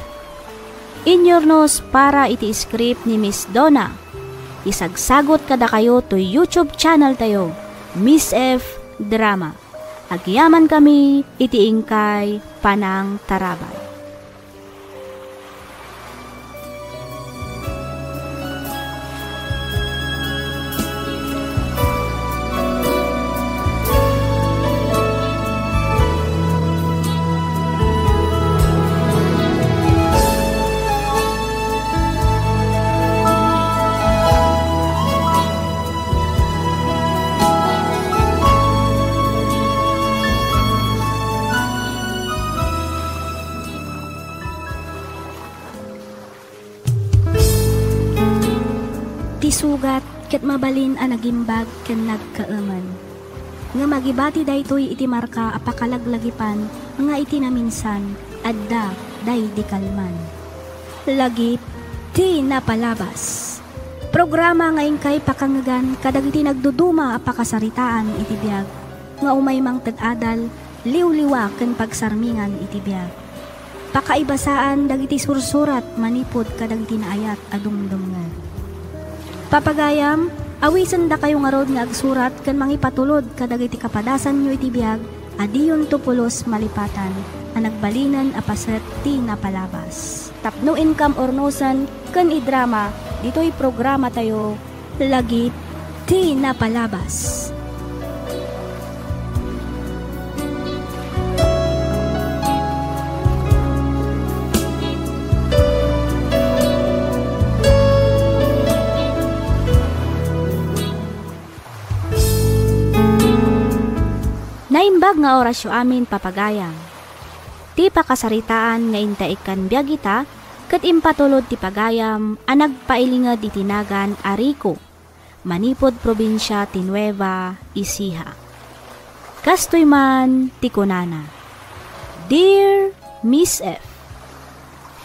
Inyurnos para iti script ni Miss Donna. Isagsagot kadakayo toy YouTube channel tayo, Miss F Drama. Agyamankami iti inkay panangtarabay. Ti sugat ket mabalin a nagimbag ken nagkaemen. Ngem agibati daytoy iti marka a pakalaglagipan nga iti naminsan, adda daydi kalman. Lagip ti Napalabas. Programa nga inkay pakangegan kadagiti nagduduma a pakasaritaan iti biag nga umay mangted adal, liwliwa ken pagsarmingan iti biag. Pakaibasaan dagiti sursurat manipud kadagiti naayat a dumdumngeg. Papagayam, Awisendakayo ngarud nga agsurat ken mangipatulod kadagiti kapadasanyo iti biag a diyonto pulos malipatan a nagbalinen a paset ti napalabas. Tapno inkam urnosen ken idrama ditoy programatayo, Lagip ti Napalabas. Naimbag nga orasyo amin, papagayam. Ti pakasaritaan nga inta ikkan biag ita ket impatulod ti pagayam a nagpailinged iti nagan a Rico, manipud probinsia ti Nueva Ecija. Kastoy man ti kunana, Dear Miss F,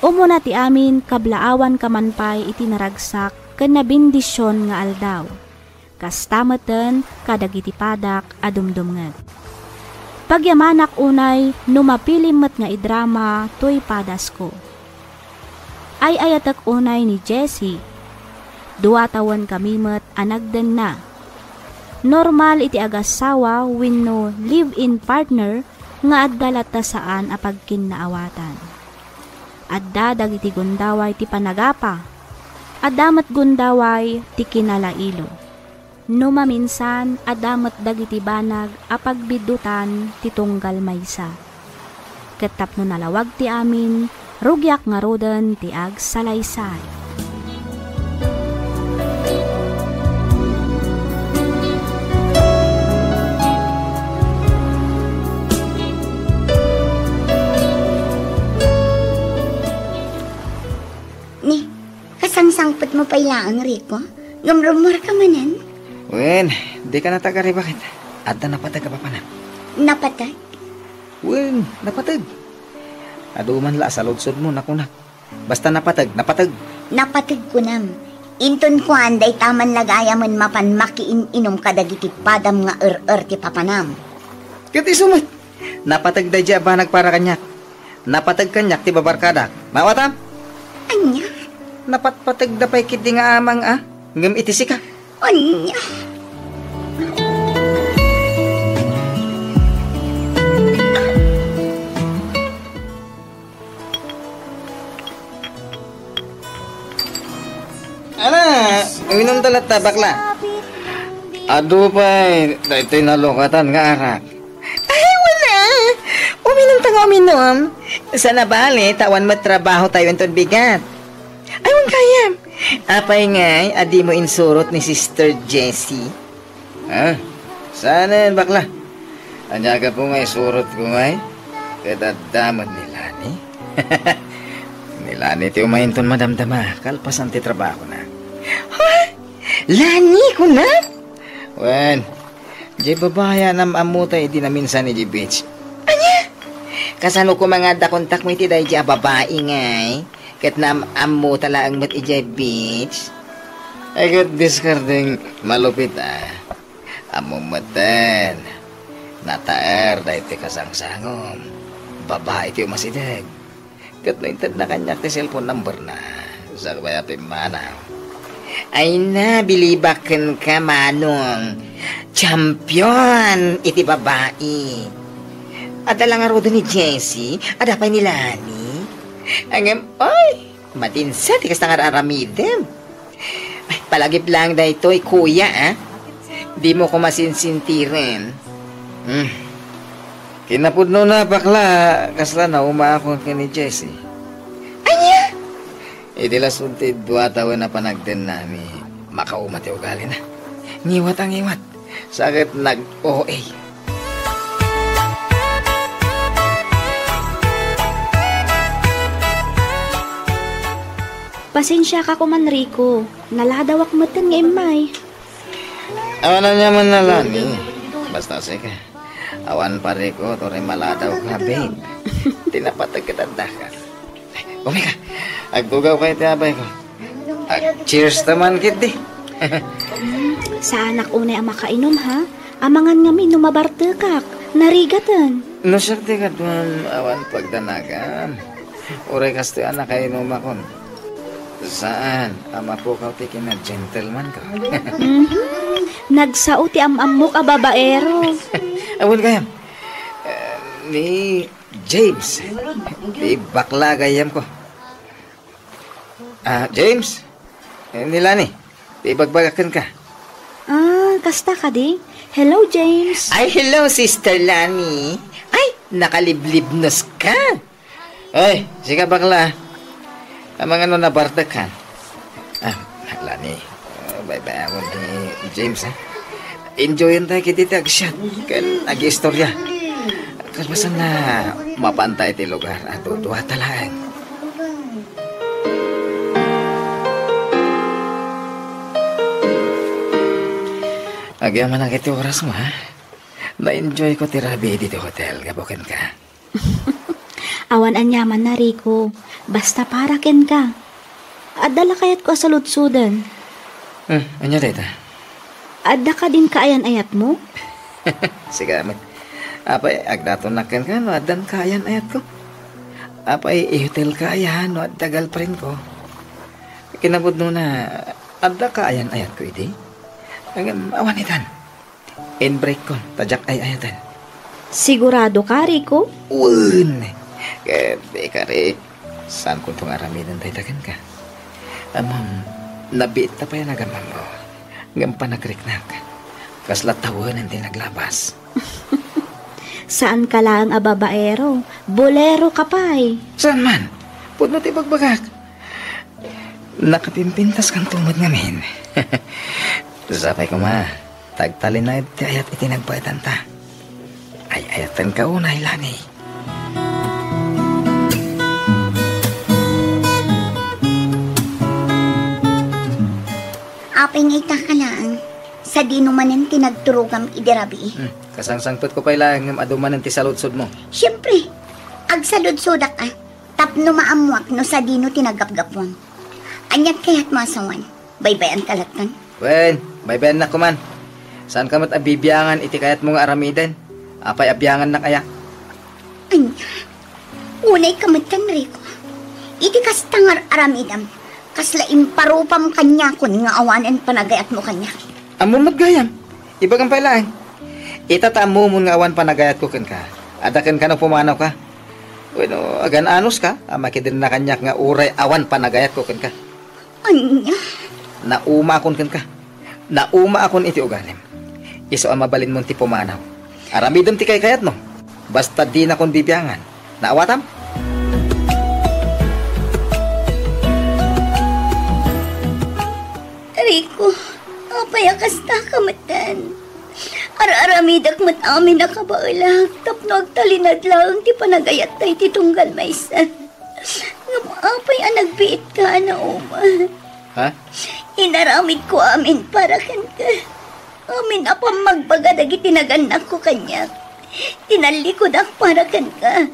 umuna ti amin kablaawanka man pay iti naragsak ken nabendision nga aldaw. Kasta meten kadagiti padak a dumdumngeg. Pagyamanak unay no mapilim met nga idrama toy padasko. Ay-ayatek unay ni Jessie. Dua tawen kami met a nagdenna. Normal iti agassawa wenno live-in partner nga adda latta saan a pagkinnaawatan. Adda dagiti gundaway ti panagapa. Adda met gundaway ti kinalailo. No maminsan, adda met dagiti banag a pagbiddutan ti tunggal maysa. Ket tapno nalawag ti amin, rugiak ngaruden ti agsalaysay. Ni, kasangsangpetmo pay laeng, Rico? Ngem rummuarka manen? Wen, dika natagaribakit. Adda napateg a papanak. Napateg? Wen, napateg. Adu man la a saludsodmo, nakunak. Basta napateg, napateg. Napateg kunam. Inton kuan, dayta man la gayamen mapan makiin-inom kadagiti padam nga er-er ti papanam. Ket isu met, napateg daydiay a banag para kaniak. Napateg kaniak ti babarkadak. Maawatam? Ania? Napatpategda pay ketdi nga amang a, ngem iti sika. Ania? Ala, uminumta latta, bakla. Adu pay daytoy nalukatan nga arak. Ay, wala. Uminumta nga uminum. Saan a bale, ta awan met trabahotayo inton bigat. Ay, wen gayam. Apay ngay a dimo insurot ni Sister Jessie? Ha? Saanen, bakla? Ania gapu nga isurotko ngay? Ket adda met ni Lani? Ni Lani ti umay inton madamdama, kalpasan ti trabahona. Ha? Lani, kunam? Wen, diay babai a nam-ammota idi naminsan idiay beach. Ania? Kasano koma nga adda kontakmo iti daydiay a babai ngay? Ket naam-ammota laeng met idiay beach? Ay, ket diskardeng malupit a. Ammom metten, nataer daytoy kasangsangom. Babai ti umasideg. Ket no intedna kaniak ti cellphone numberna, sakbay a pimmanaw. Ay na, bilibak kenka, Manong. Champion iti babai. Adda la ngaruden ni Jessie, adda pay ni Lani. Ngem, ay, madinsa ti kasta nga ar-aramidem. Ay, palagip laeng daytoy, kuya, a. Dimo koma sinsintiren. Hmm. Kinapudnona, bakla, kasla naumaakon ken ni Jessie. Ania? Idi lasud ti dua tawen a panagdennami, makauma ti ugalina. Ngiwat a ngiwat. Sa ket nag-O A. Pasensiaka koman, Rico. Naladawak metten nga immay. Awan aniaman a, Lani. Basta sika. Awan pa, Rico, uray maladawka, babe. Ti napateg ket addaka. Ay, umay ka. Agtugawka iti abayko. Ag-cheers ta man ketdi. Saanak unay a makainom, ha? Amangan ngamin no mabartekak. Narigaten. No siak ti kaduam, awan pagdanagam. Uray kastoy a nakainumakon. Saan? Am-apukaw ti kina-gentleman ko. Mhm. Nagsao ti am-ammok a babaero. Awan gayam. Eh, ni James. Ti bakla gayam ko. Ah, James? Eh, ni Lani, ti ibagbagak kenka. Ah, kasta kadi? Hello, James. Ay, hello, Sister Lani. Ay, nakaliblibnos ka. Ay, sika bakla. Amangan no nabartek ka. Ah, Lani. Ah, bay-, bay-, ako ni James, ha? Enjoyan tayo kiti ti agsiat ken agistorya. Kalpasan na mapanta iti lugar, a duduata laeng. Agyamanak iti oras mo, ha? Na-enjoy ko ti rabii ditoy hotel, gapu kenka. Awan aniamanna, Rico. Basta para kenka. Adda la kayatko a saludsoden. Hmm, ania dayta? Adda kadin kaayan-ayatmo? Sika met. Apay, agdatonak kenka no addan kaayan-ayatko? Apay, i-hotelka aya no adda girlfriendko? Kinapudnona, adda kaayan-ayatko idi? Ngem, awan itan. Inbreak ko, ta diak ay-ayaten. Sigurado ka, Rico? Wen! Ket, ikarik, saan ko itong aramiden dayta kenka? Amam, nabiit ta pay a nagamammo. Ngem panagriknak, kasla tawen ti naglabas. Saan ka laeng a babaero, bolero ka pay. Saan man? Pudno ti bagbagak. Nakapimpintas kanto met ngamin. Sapay koma, ta agtalinaed ti ayat iti nagbaetanta. Ay-ayatenka unay, Lani. Apay nga ita ka laeng, sadino manen ti nagturogam idi rabii? Hmm, kasangsangpetko pay laeng ngem adu manen ti saludsodmo. Siempre, agsaludsodak a. Tapno maammoak no sadino ti naggapgapuam. Ania ti kayatmo a sawen? Baybay-anka latta? Wen, baybayannak koman. Saanka met a bibiangan iti kayatmo nga aramiden. Apay a biangannak aya? Ania? Unayka metten, Rico. Iti kasta nga ar-aramidem, kasla imparupam kaniakon nga awanen panagayatmo kaniak. Ammom met gayam. Ibagam pay laeng. Ita ta ammomon nga awan panagayatko kenka. Adda kenka no pumanawka. Wenno, agan-anuska a makidenna kaniak nga uray awan panagayatko kenka. Ania? Naumaakon kenka. Naumaakon iti ugalim. Isu a mabalinmon ti pumanaw. Aramidem ti kaykayatmo. Basta dinakon bibiangan. Naawatam? Rico, apay a kasta ka metten? Ar-aramidek met amin a kabaelak tapno agtalinaed laeng ti panagayatta iti tunggal maysa. Ngem apay a nagbiitka a nauman? Ha? Inaramidko amin para kenka. Amin a pammagbaga dagiti nagannakko kaniak. Tinallikudak para kenka.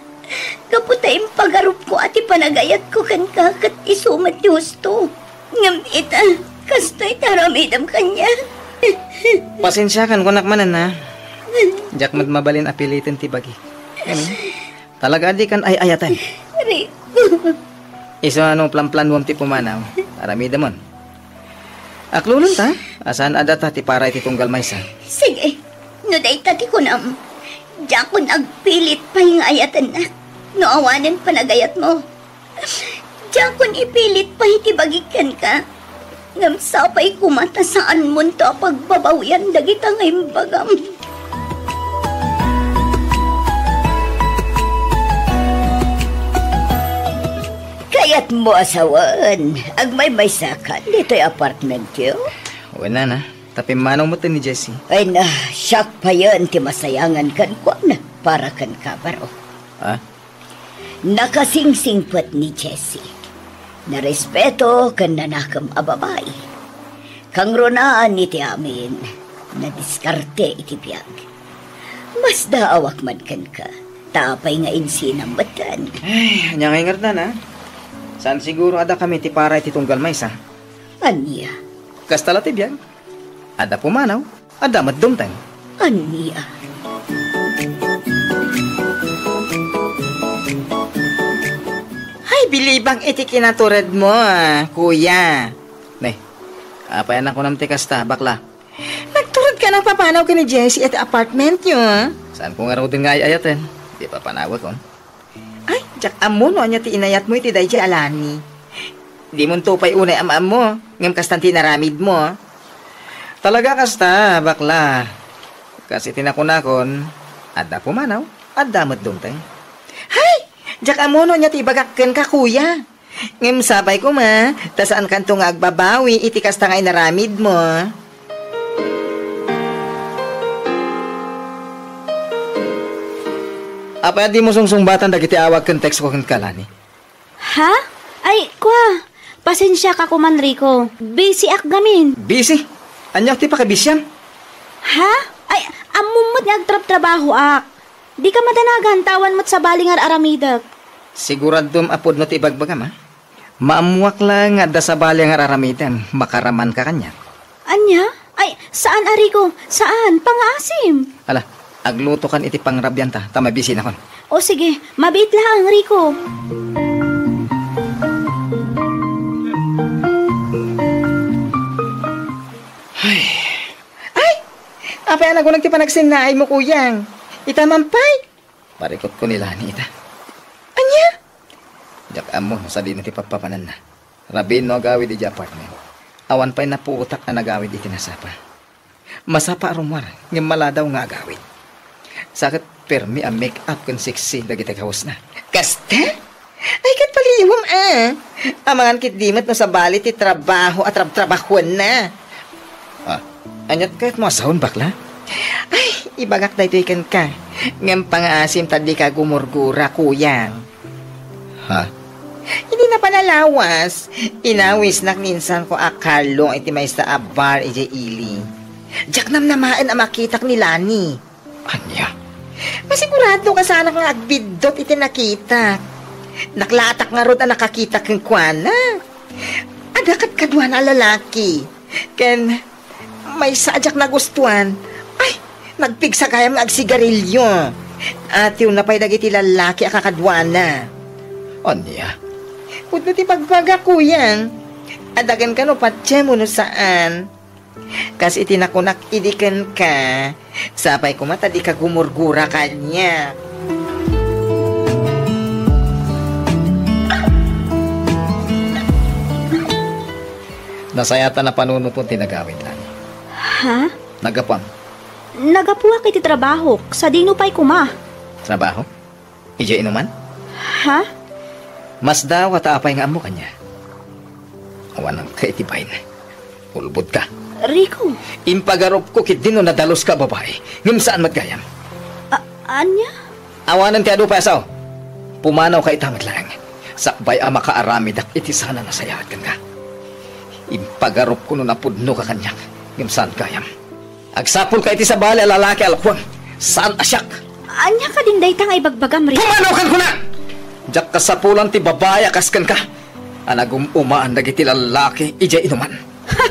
Gapu ta impagarupko a ti panagayatko kenka ket isu met ti husto. Ngem ita, kastoy ti aramidem kaniak. Pasensiakan, kunak manen, ha? Diak met mabalin a piliten ti bagi. Amin. Talaga a dikan ay-ayaten. Rico. Isu a no planplanuem ti pumanaw, aramidemon. Aklonenta, a saan a data ti para iti tunggal maysa. Sige, no dayta ti kunam, diakon agpilit pay nga ayatennak no awanen panagayatmo. Diakon ipilit pay ti bagik kenka. Ngem sapay koma ta saanmonto a pagbabawian dagita nga imbagam. Kayatmo a sawen, agmaymaysakan ditoy apartmentyo? Wen, nana, ta pimmanaw metten ni Jessie. Ay na, siak payen ti masayangan kenkuana para kenka, baro. Ah? Nakasingsingpet ni Jessie. Narespeto ken nanakem a babai. Kangrunaan iti amin, nadiskarte iti biag. Masdaawak man kenka, ta apay nga insinam metten. Ay, ania nga ingerdan, a? Saan siguro a dakami ti para iti tunggal maysa? Ania? Kasta la ti biag. Adda pumanaw, adda met dumteng. Ania? Hay, Bilibak iti kinaturedmo, kuya. Ne, apay a nakunam ti kasta, bakla? Nagturedka a nagpapanaw ken ni Jessie iti apartmentyo. Saanko ngaruden nga ay-ayaten. Di papanawekon. Ay, diak ammo no ania ti inayatmo iti daydiay a lani. Dimonto pay unay am-ammo, ngem kastan ti inaramidmo. Talaga kasta, bakla. Kas iti nakunakon, adda pumanaw, adda met dumteng. Hay! Diak ammo no ania ti ibagak kenka, kuya. Ngem sapay koma, ta saankanto nga agbabawi iti kasta nga inaramidmo. Apay a dimo sungsungbatan dagiti awag ken textko kenka, Lani? Ha? Ay, kua, pasensiaka koman, Rico. Busyak ngamin. Busy? Ania ti pakabisiam? Ha? Ay, ammom met nga agtrabtrabahoak. Dika madanagan ta awan met sabali nga ar-aramidek. Siguradom a pudno ti ibagbagam, a? Maammoak laeng nga adda sabali nga ar-aramidem, makaramanka kaniak. Ania? Ay, saan a, Rico, saan. Pangaasim. Ala, aglutokan iti pangrabianta, ta mabisinakon. O sige, mabiit laeng, Rico. Ay. Ay! Apay a nagunag ti panagsennaaymo, kuyang? Ita man pay? Parikutko ni Lani ita. Ania? Diak ammo no sadino ti pappapananna. Rabiin no agawid idiay apartment. Awan pay napuotak a nagawid iti nasapa. Masapa a rummuar, ngem maladaw nga agawid. Sa ket permi a make-up ken sexy dagiti kawesna. Kasta? Ay, ket paliiwem, a. Amangan ketdi met no sabali ti trabaho a trabtrabahuenna. Ah, aniat kayatmo a saon, bakla? Ay, ibagak daytoy kenka. Ngem pangaasim ta dika gumurgura, kuyang. Ha? Idi napan a lawas, inawisnak ni insanko a kallong iti maysa a bar idiay ili. Diak namnamaen a makitak ni Lani. Ania? Masigurado kasanak nga agbiddut iti nakitak. Naklaatak ngarud a nakakitak kenkuana. Adda kadkaduana a lalaki. Ken maysa a diak nagustuan. Ay, nagpigsa gayam nga agsigarilio. Atiwna pay dagiti lalaki a kakaduana. Ania? Pudno ti bagbaga, kuyang. Adda kenka no patiem wenno saan. Kas iti nakunak idi kenka, sapay koma ta dika gumurgura kaniak. Nasayaat a napanunotmo ti nagawid, Lani. Ha? Naggapuam. Naggapuak iti trabahok. Sadino pay koma? Trabaho? Idiay inuman? Ha? Masdawa ta apay nga ammo kaniak. Awananka iti bain. Ulbodka. Rico. Impagarupko ketdi no nadaluska a babai, ngem saan met gayam. A-, ania? Awanen ti adu pay a sao. Pumanawka ita met laeng. Sakbay a makaaramidak iti saan a nasayaat kenka. Impagarupko no napudnoka kaniak, ngem saan gayam. Agsapulka iti sabali a lalaki a lakuem, saan a siak. Ania kadin dayta nga ibagbagam, Rico? Pumanaw ken kuna! Diak kasapulan ti babai a kas kenka a nagum-umaan dagiti lalaki idiay inuman. Ha!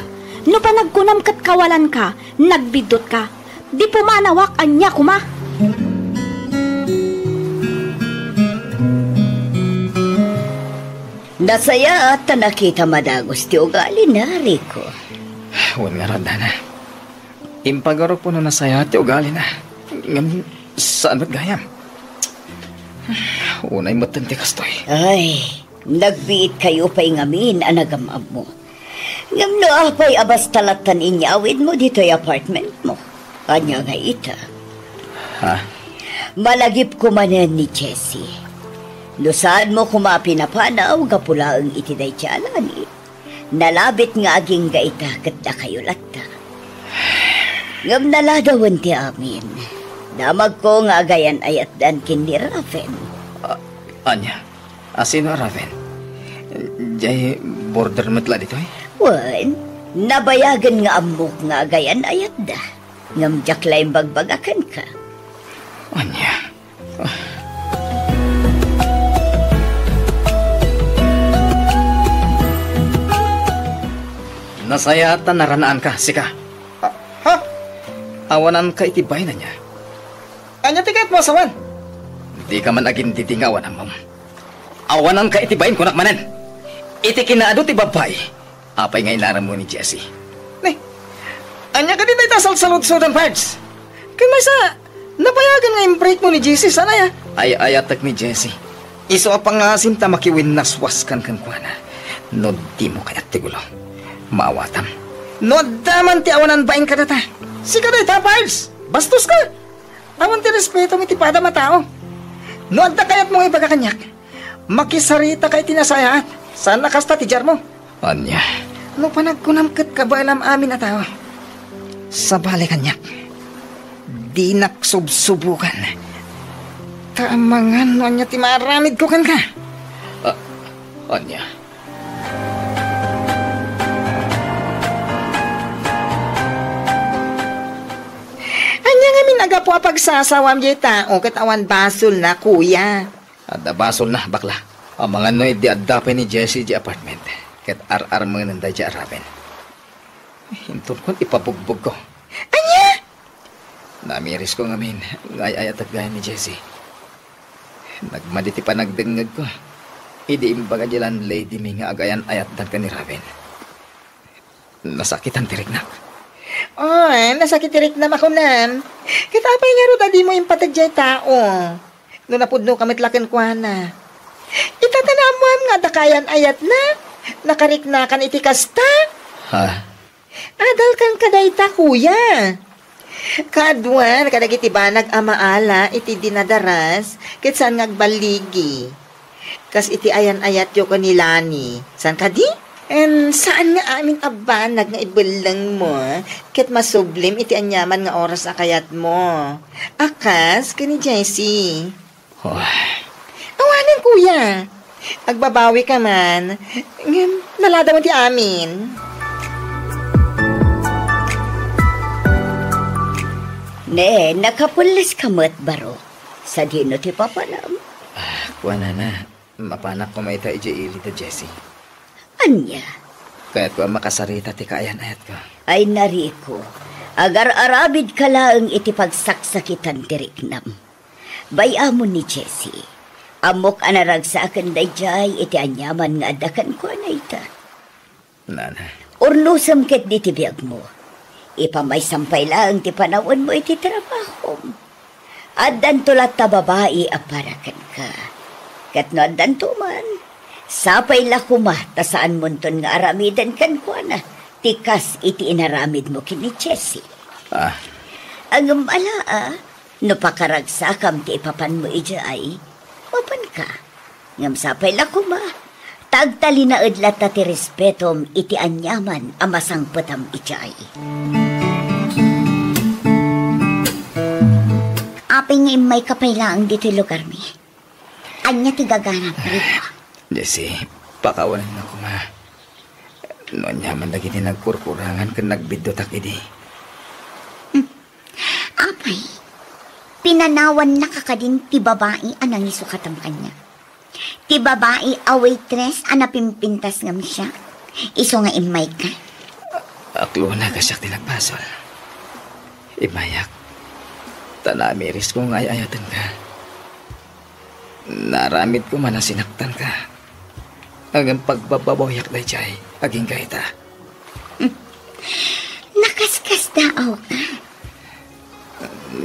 No panagkunam ket kawalanka, nagbiddutka. Di pumanawak, ania koma? Nasayaat ta nakitam a dagus ti ugalina, Rico. Wen ngarud, Lana. Impagarupko no nasayaat ti ugalina. Ngem saan met gayam. Unay metten ti kastoy. Ay, nagbiitkayo pay ngamin a nagam-ammo. Ngem no apay a basta lattan inyawidmo ditoy apartmentmo? Ania nga ita? Ha? Malagipko manen ni Jessie. No saanmo koma a pinapanaw gapu laeng iti daydiay a lani, nalabit nga agingga ita ket dakayo latta. Ngem naladawen ti amin. Damagko nga agayan-ayatdan ken ni Raven. A-, ania? A, sino a Raven? Diay border met la ditoy? Wen, nabayagen nga ammok nga agayan-ayatda. Ngem diak la imbagbaga kenka. Ania? Nasayaat ta naranaanka, sika. A, ha? Awananka iti bain ania? Ania ti kayatmo a sawen? Dika man agindidi nga awan ammom. Awananka iti bain, kunak manen. Iti kinaadu ti babbai, apay nga inarammo ni Jessie? Ne, ania kadi dayta salsaludsodan, Pards? Ken maysa, napayagan nga imbreakmo ni Jessie, saan aya? Ay-ayatek ni Jessie. Isu a pangasim ta makiwinnaswaskan kenkuana. No dimo kayat ti gulo, maawatam. No adda man ti awanan bain kadata, sika dayta, Pards. Bastoska. Awan ti respetom iti padam a tao. No adda kayatmo nga ibaga kaniak, makisaritaka iti nasayaat. Saan a kasta ti diarmo. Ania? No panagkunam ket kabaelam amin a tao, sabali kaniak. Dinak subsubukan. Ta amangan no ania ti maaramidko kenka. Ah, ania? Ania ngamin a gapu a pagsasawam diay tao ket awan basolna, kuya? Adda basolna, bakla. Amangan no idi adda pay ni Jessie diay apartment ket ar-armenen daydiay a raben. Intonkon ipabugbogko. Ania? Naamirisko ngamin nga ay-ayatek gayam ni Jessie. Nagmadi ti panagdengngegko idi imbaga diay landladymi nga agayan-ayatdan ken ni Raven. Nasakitan ti riknak. Oy, nasakit ti riknam a kunam. Ket apay ngarud a dimo impateg diay tao? No napudnoka met la kenkuana. Ita ta naammoam nga adda kaayan-ayatna. Nakariknakan iti kasta. Ha? Adalkan ka dayta, kuya. Kaaduan kadagiti banag a maala iti dinadaras ket saan nga agballigi. Kas iti ayan-ayatyo ken ni Lani. Saan kadi? Em, saan nga amin a banag nga ibellengmo ket masublim iti aniaman nga oras a kayatmo. A kas ken ni Jessie. Oh. Awanen, kuya. Agbabawika man. Ngem, naladawan ti amin. Ne, nakapulleska met, baro. Sadino ti papanam? Ah, kuan, nana. Mapanak koma ita idiay ili da Jessie. Ania? Kayatko a makasarita ti kaayan-ayatko. Ay, nariko. Agar-aramidka laeng iti pagsaksakitan ti riknam. Bay-amon ni Jessie. Ammok a naragsaken daydiay iti aniaman nga adda kenkuana ita. Nana. Urnosem ketdi ti biagmo. Ipamaysam pay laeng ti panawenmo iti trabahom. Addanto latta babai a para kenka. Ket no addanto man, sapay la koma ta saanmonton nga aramiden kenkuana ti kas iti inaramidmo ken ni Jessie. Ah. Ngem ala, a, no pakaragsakam ti ipapanmo idiay, mapanka. Ngem sapay la koma, ta agtalinaed latta ti respetom iti aniaman a masangpetam idiay. Apay nga immayka pay laeng ditoy lugarmi? Ania ti gagaram, Rico? Jessie, pakawanennak koma. No aniaman dagiti nagkurkurangan ken nagbiddutak idi. Hmm. Apay, pinanawannaka kadin ti babai a nangisukatam kaniak? Ti babai a waitress a napimpintas ngem siak, isu nga immayka? Aklona, siak ti nagbasol. Immayak, ta naamirisko nga ay-ayatenka. Naaramidko man a sinaktanka. Ngem pagbababawiak daydiay, agingga ita. Hmm. Nakaskasdaawka.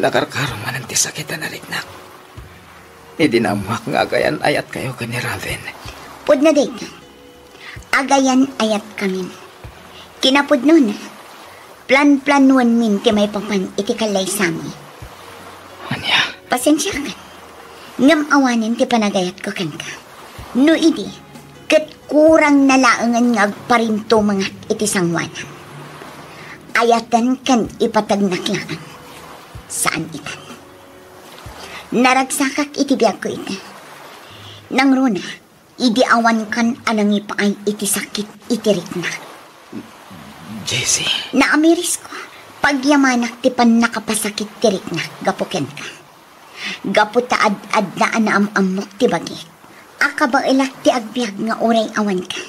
Nakarkaro manen ti sakit a nariknak idi naammoak nga agayan-ayatkayo ken ni Raven. Pudno dayta. Agayan-ayatkamin. Kinapudnona, planplanuenmin ti maipapan iti kallaysami. Ania? Pasensiakan, ngem awanen ti panagayatko kenka. No idi, ket kurangna laengen nga agparintumengak iti sangoanam. Ayaten ken ipategnak laeng. Saan itan. Naragsakak iti biagko ita. Nangruna, idi awankan a nangipaay iti sakit iti riknak. Jessie. Naamirisko, pagyamanak ti pannakapasakit ti riknak gapu kenka. Gapu ta ad-adda a naam-ammok ti bagik a kabaelak ti agbiag nga uray awanka.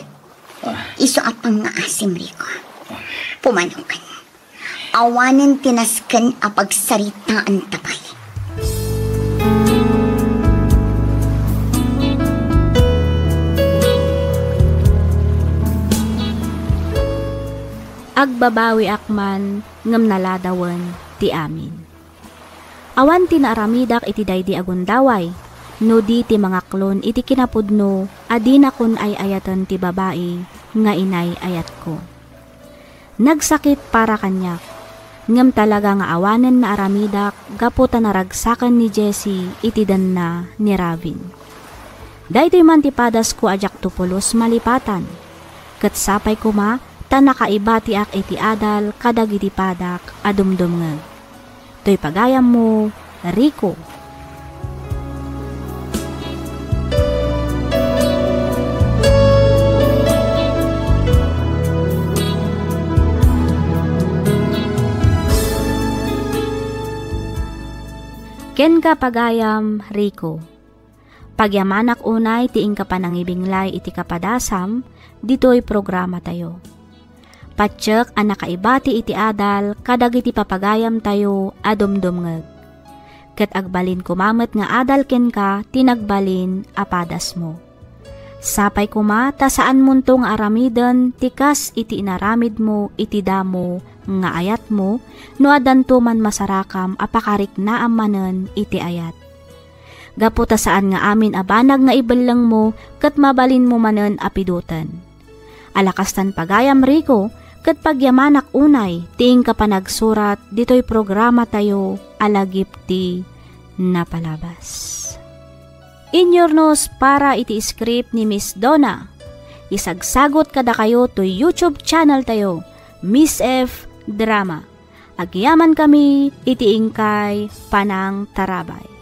Ah. Isu a pangngaasim, Rico. Pumanokan. Awanen ti nasken a pagsaritaanta pay. Agbabawiak man ngem naladawen ti amin. Awan ti naaramidak iti daydi a gundaway, no di ti mangaklon iti kinapudno a dinakon ay-ayaten ti babai nga inay-ayatko. Nagsakit para kaniak, ngem talaga nga awanen naaramidak gapu ta naragsaken ni Jessie iti denna ni Ravin. Daytoy man ti padasko a diakto pulos malipatan, ket sapay koma ta nakaibatiak iti adal kadagiti padak a dumdumngeg. Toy pagayammo, Rico. Kenka, pagayam Rico. Pagyamanak unay ti inka panangibinglay iti kapadasam ditoy programatayo. Patiek a nakaibati iti adal kadagiti papagayamtayo a dumdumngeg. Ket agbalin koma met nga adal kenka ti nagbalin a padasmo. Sapay koma ta saanmonto nga aramiden ti kas iti inaramidmo iti damo nga ayatmo no addanto man masarakam a pakariknaam manen iti ayat. Gapu ta saan nga amin a banag nga ibellengmo ket mabalinmo manen a pidoten. Ala kastan pagayam Rico, ket pagyamanak unay ti inka panagsurat ditoy programatayo a Lagip ti Napalabas. Inyurnos para iti script ni Miss Donna. Isagsagot kadakayo toy YouTube channel tayo, Miss F Drama. Agyamankami iti inkay panangtarabay.